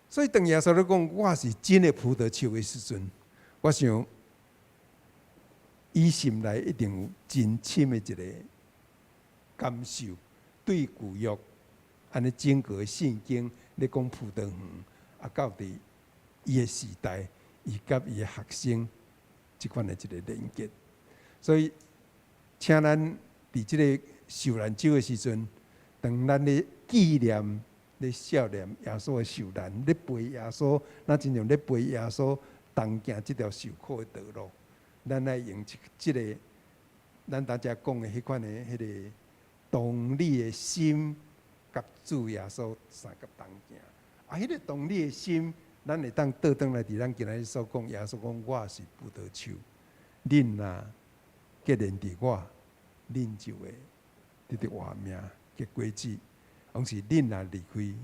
所以當耶穌咧講我是真的葡萄樹的時陣，我想伊心內一定有真深的一個感受，對舊約按呢整個聖經咧講葡萄園，啊，到佇伊的時代，伊佮伊的學生這款的一個連結。所以，請咱佇這个受難週的時陣，當咱咧紀念、咧數念耶穌的受難，咧陪耶穌，若親像咧陪耶穌同行這條受苦的道路，咱愛用這這个咱拄才講的彼款的彼个同理的心，佮主耶穌相佮同行。啊，彼个同理的心，咱會當倒轉來佇咱今仔日所講，耶穌講我是葡萄樹，恁若結連佇我，恁就會得著活命結果子。講是恁若離開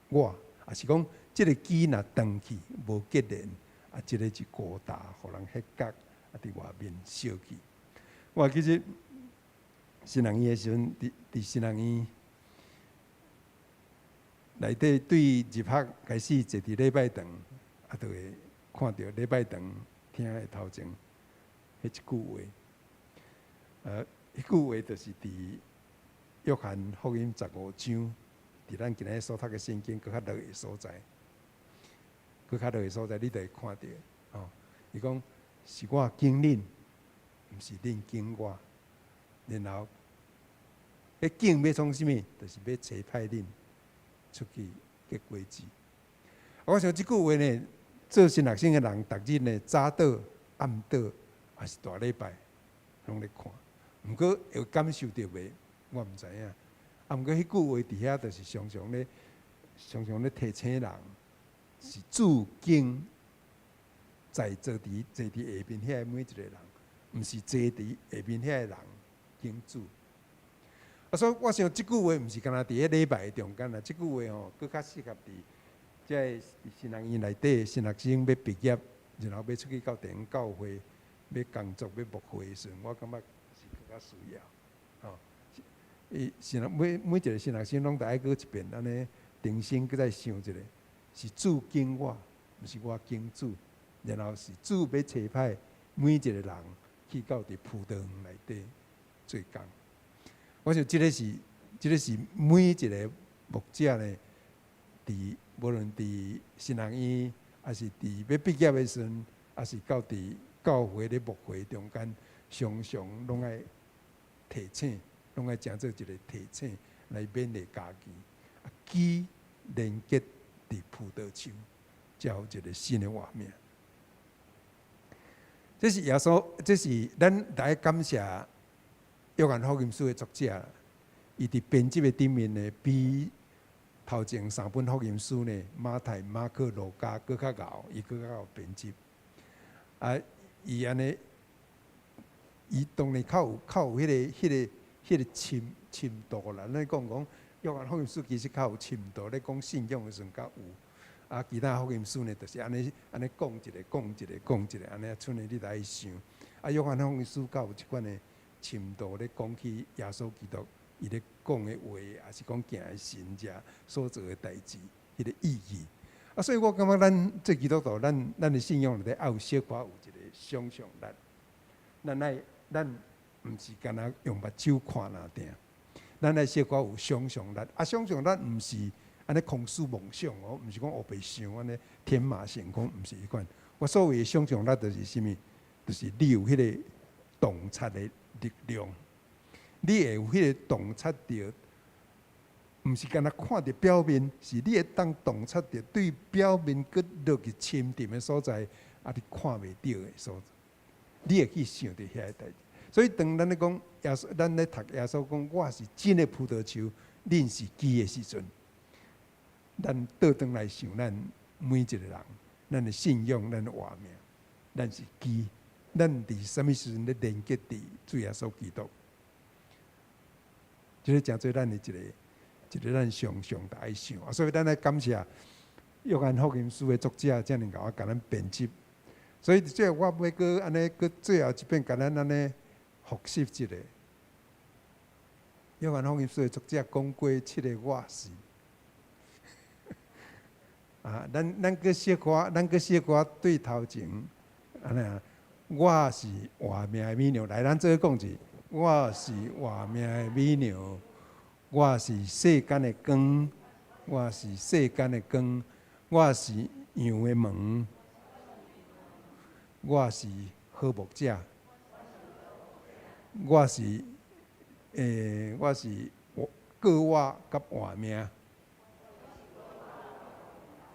我，抑是講這个枝若斷去無結連，啊，這个是孤焦，予人彼角，啊，佇外面燒去。我其實神學院的時陣，佇佇神學院內底，對入學開始坐佇禮拜堂，啊，就會看著禮拜堂聽的頭前彼一句話，彼句話就是佇約翰福音15章，佇咱今仔日所讀的聖經閣較落的所在，閣較落的所在，你就會看著吼。伊講是我揀恁，毋是恁揀我。然後，彼揀欲創啥物？就是欲差派恁出去結果子。我想這句話呢，做神學生的人，逐日呢早禱、暗禱，抑是大禮拜，攏咧看。毋過會感受著袂？我毋知影。啊，毋過彼句話佇遐，就是常常咧、常常咧提醒人，是主揀在座佇坐佇下面遐每一个人，毋是坐佇下面遐个人揀主。啊，所以我想這句話毋是干焦佇彼禮拜的中間啦，這句話吼，閣較適合佇這个神學院內底神學生欲畢業，然後欲出去到地方教會，欲工作、欲牧會的時陣，我感覺是閣較需要。吼，伊神學每每一个神學生攏著愛閣一遍按呢，重新閣再想一下，是主揀我，毋是我揀主，然後是主欲差派每一个人去到佇葡萄園內底做工。我想這个是，這个是每一个牧者呢，佇無論佇神學院，抑是佇欲畢業的時陣，抑是到佇教會咧牧會中間，常常攏愛提醒，攏愛誠做一个提醒來勉勵家己。啊，枝連結佇葡萄樹，才有一个新的活命。這是耶穌，這是咱來感謝約翰福音書的作者，伊佇編輯的頂面呢，比頭前三本福音書呢，馬太、馬可、路加閣較𠢕，伊閣較𠢕編輯。啊，伊按呢，伊當然較有較有彼个彼个彼个深度啦。咱講講約翰福音書其實較有深度，咧講信仰的時陣較有。啊，其他福音書呢，就是按呢按呢講一个講一个講一个，按呢賰你來想。啊，約翰福音書較有這款的深度，咧講起耶穌基督伊咧講的話，抑是講行的神跡所做的代誌，彼個意義。啊，所以我感覺咱做基督徒，咱的信仰內底愛有小可有一個想像力。咱愛咱毋是干焦用目睭看爾定，咱愛小可有想像力。啊，想像力毋是按呢空思夢想哦，毋是講烏白想按呢天馬行空，毋是彼款。我所謂的想像力就是啥物？就是你有彼個洞察的力量，你會有彼個洞察著。毋是干焦看著表面，是你會當洞察著對表面閣落去深沉的所在，啊，你看袂著的所在，你會去想著遐个代誌。所以當咱咧講耶穌，咱咧讀耶穌講我是真的葡萄樹，恁是枝的時陣，咱倒轉來想咱每一個人，咱的信仰，咱的活命，咱是枝，咱佇啥物時陣咧連結佇主耶穌基督，這个成做咱的一个。一个咱常常愛想，啊，所以咱愛感謝約翰福音書的作者，遮爾𠢕共咱編輯。所以最後我欲閣按呢，閣最後一遍共咱按呢複習一下。約翰福音書的作者講過七个我是。啊，咱閣小可，咱閣小可對頭前，按呢啊，我是活命的美牛，來，咱做伙講一，我是活命的美牛。我是世間的光，我是世間的光，我是羊的門，我是好牧者，我是過活佮活命。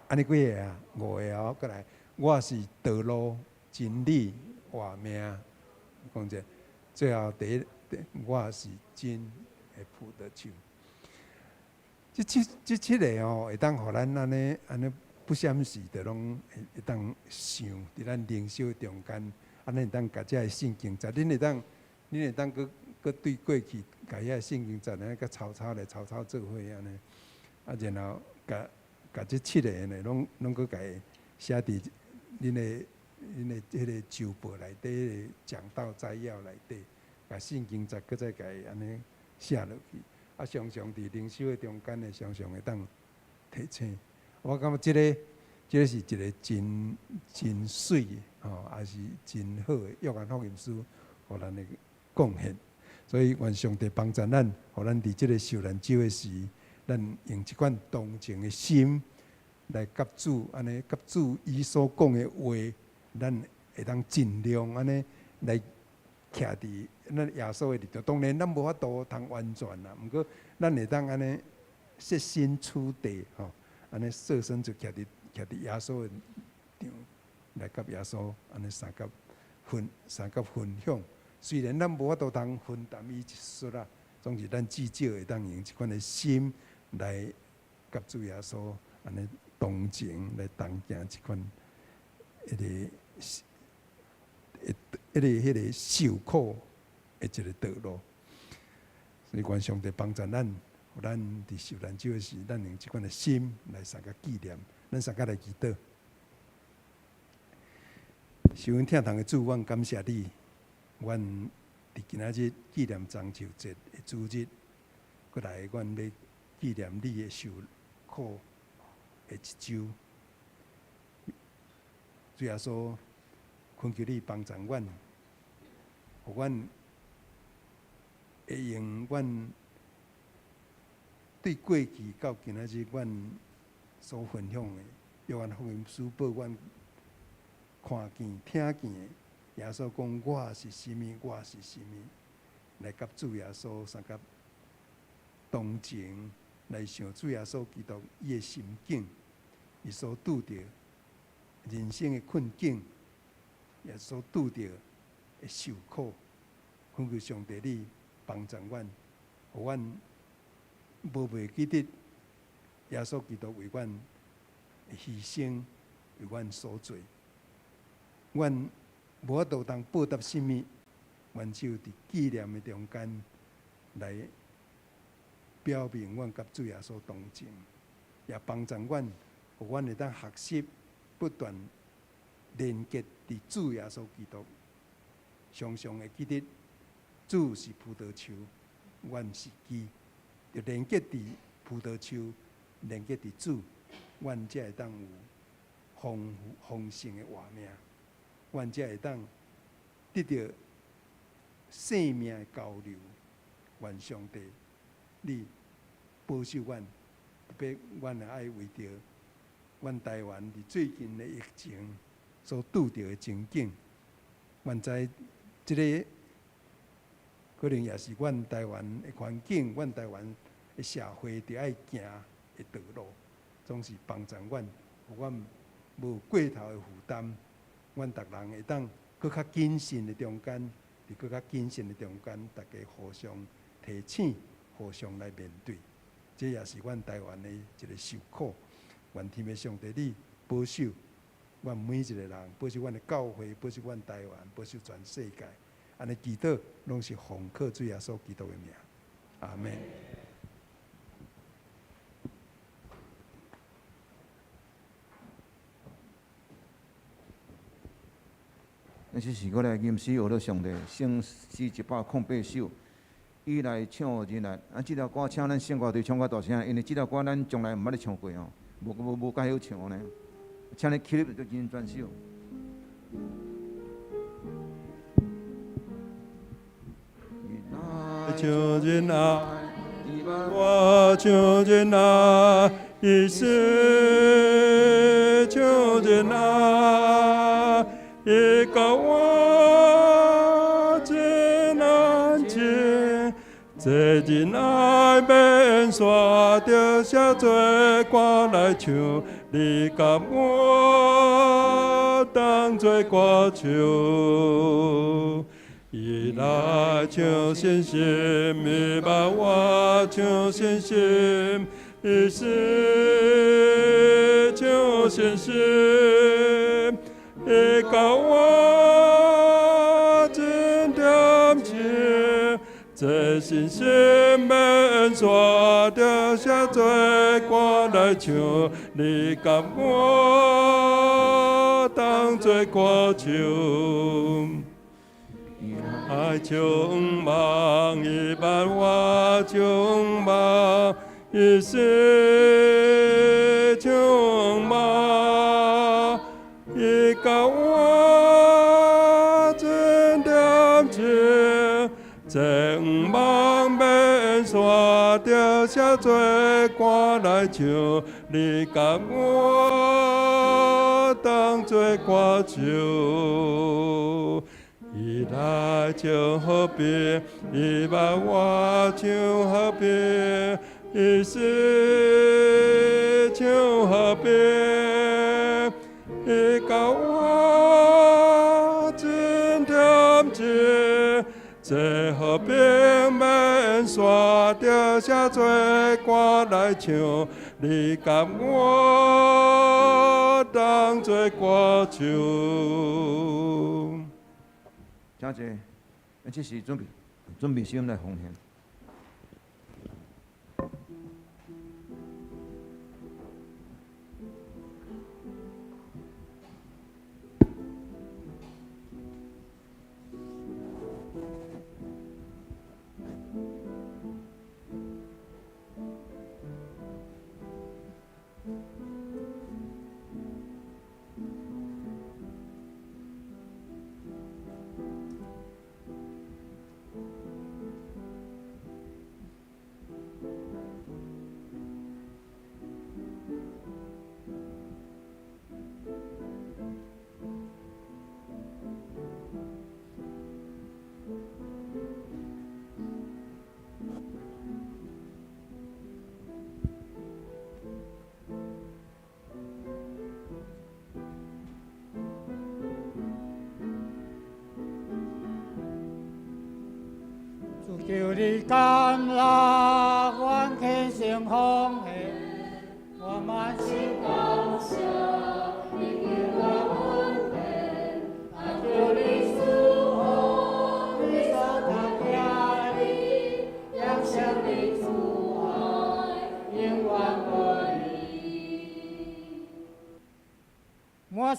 按呢幾个啊？五个哦，閣來，我是道路、真理、活命。講者，最後第一，我是真的葡萄樹。這七个哦，會當予咱按呢按呢不閃時，就攏會當想佇咱靈修中間，按呢會當共這个聖經節，恁會當閣對過去，共遐个聖經節呢，閣抄抄來抄抄做伙按呢，啊，然後共這七个呢，攏閣共伊寫佇恁的彼个週報內底，彼个講道摘要內底，共聖經節閣再共伊按呢寫落去。啊，常常佇靈修的中間呢，常常會當提醒。我感覺這个是一個真真媠的吼，也是真好的約翰福音書，予咱的貢獻。所以願上帝幫助咱，予咱佇這个受難週的時，咱用這款同情的心來佮主按呢，佮主伊所講的話，咱會當盡量按呢來徛佇咱耶穌的立場。當然，咱無法度通完全啦，毋過咱會當按呢設身處地吼，按呢設身就徛佇耶穌的立場來佮耶穌按呢相佮分享。雖然咱無法度通分擔伊一絲啦，總是咱至少會當用這款的心來佮主耶穌按呢同情來同行這款彼个受苦的一个道路。所以願上帝幫助咱，予咱佇受難週的時，咱用這款的心來相佮紀念，咱相佮來祈禱。受阮疼痛的主，阮感謝你，阮佇今仔日紀念中秋節的主日，閣來阮欲紀念你的受苦的一周。主耶穌，懇求你幫助阮，予阮會用阮對過去到今仔日阮所分享的約翰福音書報阮看見、聽見的，耶穌講我是啥物，我是啥物，來佮主耶穌相佮同情，來想主耶穌基督伊的心境，伊所拄著人生的困境，也所拄著的受苦，懇求上帝你幫助阮，予阮無袂記得耶穌基督為阮犧牲，為阮所做。阮無法度通報答啥物，阮只有佇紀念的中間，來表明阮佮主耶穌同情，也幫助阮，予阮會當學習不斷連結佇主耶穌基督，常常會記得主是葡萄樹，阮是枝，就連結佇葡萄樹，連結佇主，阮才會當有豐豐盛的活命，阮才會當得著生命的交流。願上帝，你保守阮，特別阮也愛為著阮台灣佇最近的疫情所拄著的情景，阮知這个可能也是阮台灣的環境，阮台灣的社會著愛行的道路，總是幫助阮，予阮無過頭的負擔，阮逐人會當閣較謹慎的中間，佇閣較謹慎的中間，大家互相提醒，互相來面對，這也是阮台灣的一个受苦。願天父上帝你保守阮每一个人，保守阮的教會，保守阮台灣，保守全世界。按呢祈禱，攏是奉靠主耶穌基督的名，阿們。咱這時閣來吟詩學了上帝，聖詩108首，伊來唱仁愛。啊，這條歌請咱聖歌隊唱較大聲，因為這條歌咱從來毋捌咧唱過吼，無無無介曉唱呢。請你起立就進專首。唱仁愛，我唱仁愛，伊是唱仁愛，伊教我真安靜，這仁愛免煞，著寫做歌來唱，你佮我當做歌手。伊來唱信心，伊捌我唱信心，伊是唱信心，伊教我真恬靜，這信心免煞，著寫做歌來唱，你佮我當做歌手。愛唱夢，伊捌我唱夢，伊是唱夢，伊教我真恬靜，這夢免煞，著寫做歌來唱，你佮我當做歌手。伊來唱和平，伊捌我唱和平，伊是唱和平，伊教我真恬靜，這和平免煞，著寫做歌來唱，你佮我當做歌手。請坐，這時準備準備先來奉獻。求你甘樂，阮虔誠奉獻，我滿心感謝，你給我恩典，但求你賜福，你所疼疼的，讓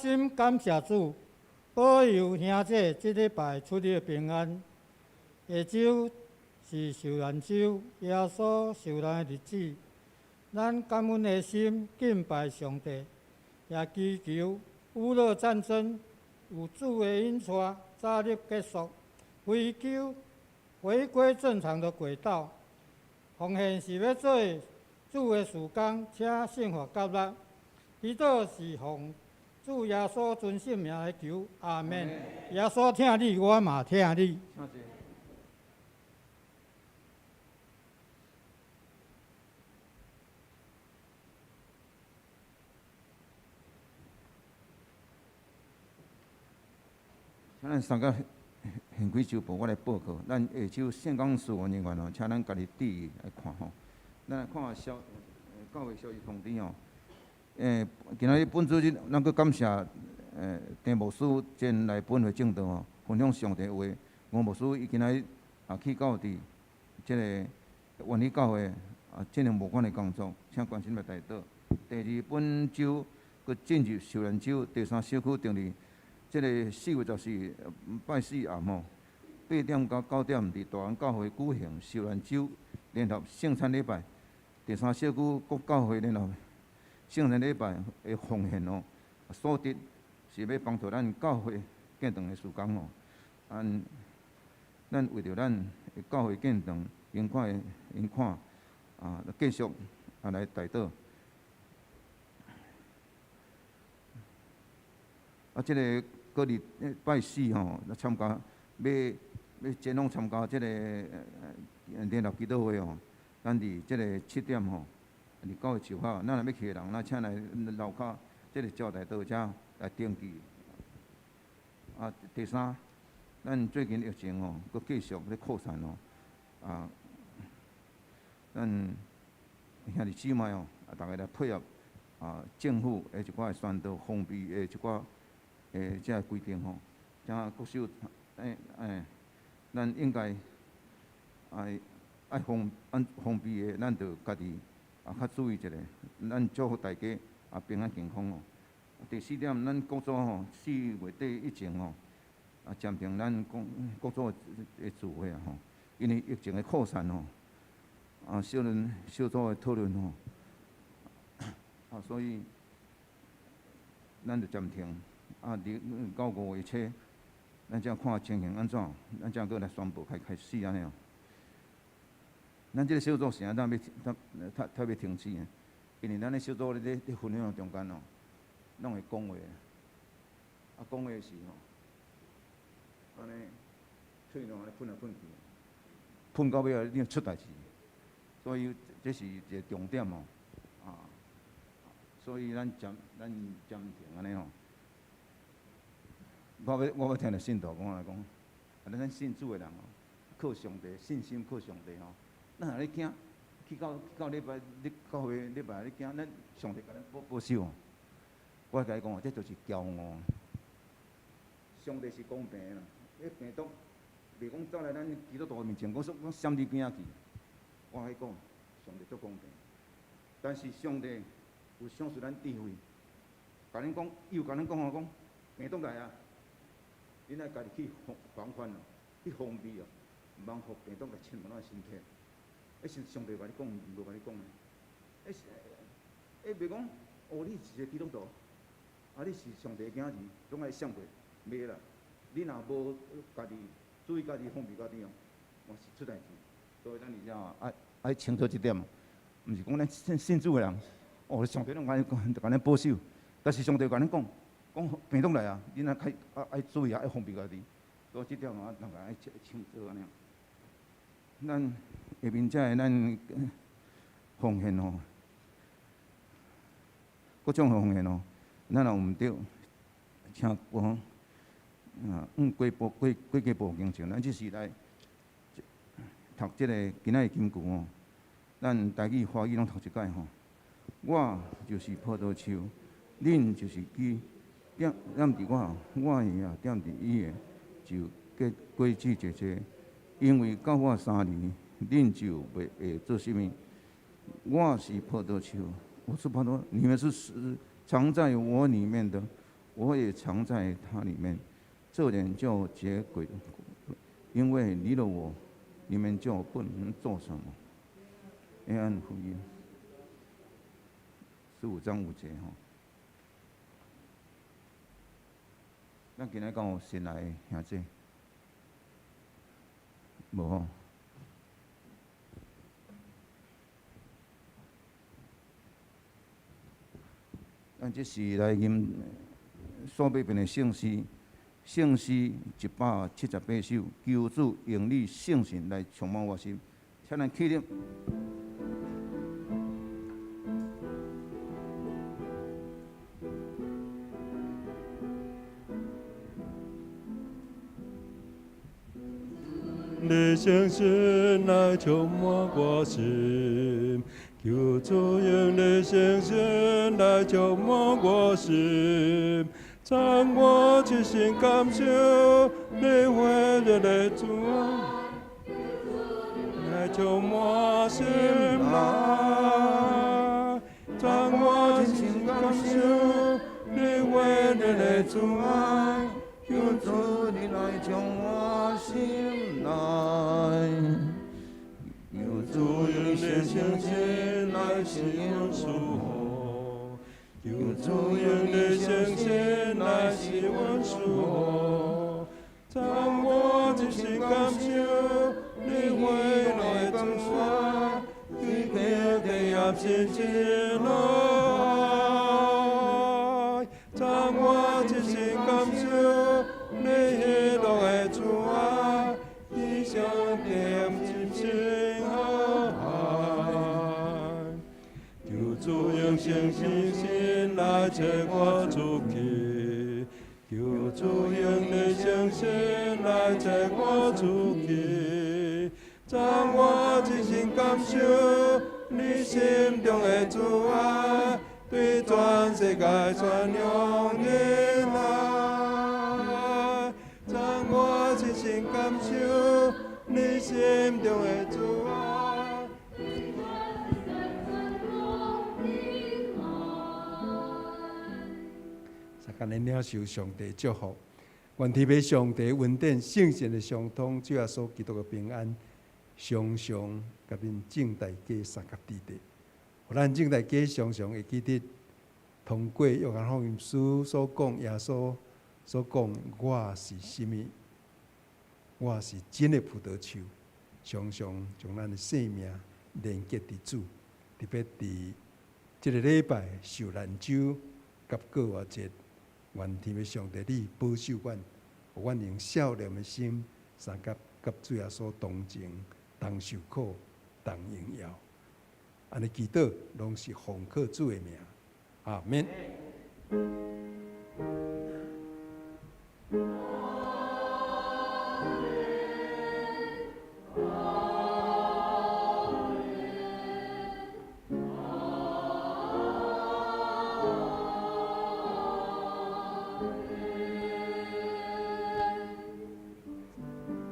心感謝主，保佑兄姐這禮拜出入平安。下週是受難週，耶穌受難的日子，咱感恩的心敬拜上帝，也祈求烏俄戰爭有主的引帶早日結束，危機回歸正常的軌道。奉獻是欲做主的事工，請信佛接納。祈禱是奉主耶穌尊聖名來求，阿門。耶穌疼你，我嘛疼你。請咱三個掀開周報，我來報告。咱下晝聖工事務人員哦，請咱家己注意來看吼。咱來看消教會消息通知哦。今仔日本主日，咱閣感謝鄭牧師前來本會證道吼，分享上帝話。吳牧師伊今仔日也去到佇這個原理教會啊進行無款的工作，請關心來代禱。第二，本週閣進入受難週，第三小區定佇這個4月14拜四暗吼，8點到9點佇大安教會舉行受難週聯合聖餐禮拜。第三小區各教會聯合聖餐禮拜的奉獻哦，所得是欲幫助咱教會建堂的事工哦。咱為著咱的教會建堂，應看應看啊，繼續啊來代禱。啊，這個閣佇拜四吼，參加欲欲前往參加這個聯合祈禱會吼，咱佇這個7點吼，佇教會樹下，咱若欲去的人，咱請來樓跤這個招待桌遮來登記。啊，第三，咱最近疫情吼，閣繼續咧擴散哦，啊，咱兄弟姊妹哦，啊，逐个來配合啊，政府的一寡宣導防備的一寡這個規定吼，請各守，咱應該愛愛防按防備的，咱著家己啊較注意一下，咱祝福大家啊平安健康哦。第四點，咱國組吼4月底以前吼，啊暫停咱國國組的聚會啊吼，因為疫情的擴散吼，啊小論小組的討論吼，啊所以咱就暫停。啊，佇到5月初，咱才看情形按怎，咱才閣來宣布開開始按呢哦。咱這個小組是按怎欲特特特欲停止的？因為咱的小組咧咧分享中間哦，攏會講話，啊講話時吼，按呢喙攏按呢噴來噴去，噴到尾仔你出代誌，所以這是一個重點哦，啊，所以咱暫咱暫停按呢吼。我欲我欲聽著信徒講來講，啊，咱信主的人哦，靠上帝，信心靠上帝吼。咱若咧驚，去到去到禮拜，你教會禮拜咧驚，咱上帝共咱保保守。我共你講哦，這就是驕傲。上帝是公平的啦，彼病毒袂講走來咱基督徒面前，講說講閃你邊仔去。我共你講，上帝足公平，但是上帝有賞賜咱智慧，共恁講，伊有共恁講吼，講病毒來啊！恁愛家己去防防範哦，去防備哦，毋通予病毒來侵入咱身體。彼是上帝共你講，無共你講的。彼是，彼袂講哦，你是一個基督徒，啊，你是上帝的囝兒，攏愛閃過，袂啦。你若無家己注意家己，防備家己哦，嘛是出代誌。所以咱而遮愛愛清楚這點，毋是講咱信信主的人，哦，上帝攏共咱共咱保守，但是上帝共咱講。講病毒來啊，恁若較愛愛注意啊，愛防備家己。所以這點啊，咱愛清楚按呢。咱下面這个咱奉獻吼，各種奉獻吼，咱若有毋對，請講啊，按規步規規矩步行程，咱這是來讀這个今仔日金句吼，咱台語、華語攏讀一擺吼。我就是葡萄樹，恁就是枝。踮踮佇我，我的也踮佇伊的，就結果子濟濟。因為佮我相離，恁就袂會做啥物。我是葡萄樹，我是葡萄，你們是藏在我裡面的，我也藏在他裡面，這人就結果，因為離了我，你們就不能做什麼。約翰福音15章5節吼。咱今日敢有新來的兄弟？無吼。咱這是來吟數百遍的聖詩，聖詩178首，求主用你聖神來充滿我心，請咱起立。你聖神來充滿我心，求主用你聖神來充滿我心，將我一生感受你火熱的主愛，來充滿心內，將我一生感受你火熱的主愛，求主你來充滿心內，求主用你聖神來使阮舒服，求主用你聖神來使阮舒服，將我一生感受你火熱的主愛，你刻地合心情來，將我一生感受你喜樂的主愛，你上點心情愛，求主用聖心來切我出去，求主用你聖心來切我出去，將我一生感受你心中的主愛，對全世界宣揚你愛，將我一生感受你心中的主愛。大家來領受上帝祝福，願天父上帝恩典、聖神的相通，主耶穌基督的平安，常常佮恁眾大家相佮佇咧。予咱眾大家常常會記得，通過約翰福音書所講，耶穌所講，我是啥物？我是真的葡萄樹，常常將咱的生命連結佇主，特別佇這個禮拜受難週佮復活節，願天父上帝你保守阮，予阮用少年的心，相佮佮主耶穌同情、同受苦、同榮耀。按呢祈禱，攏是奉靠主的名，阿們。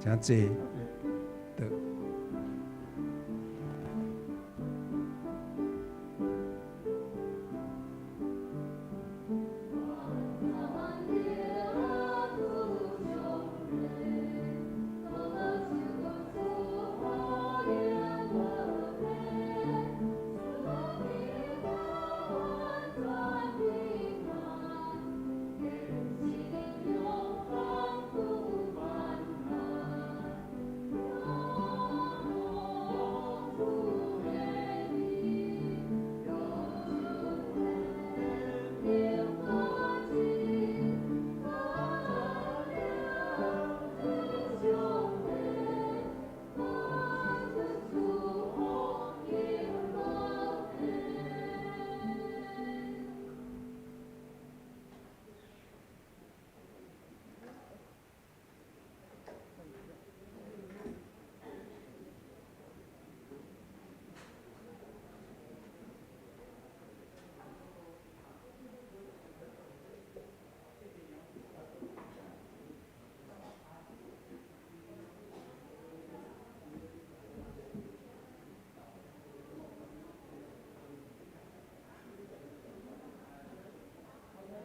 請坐。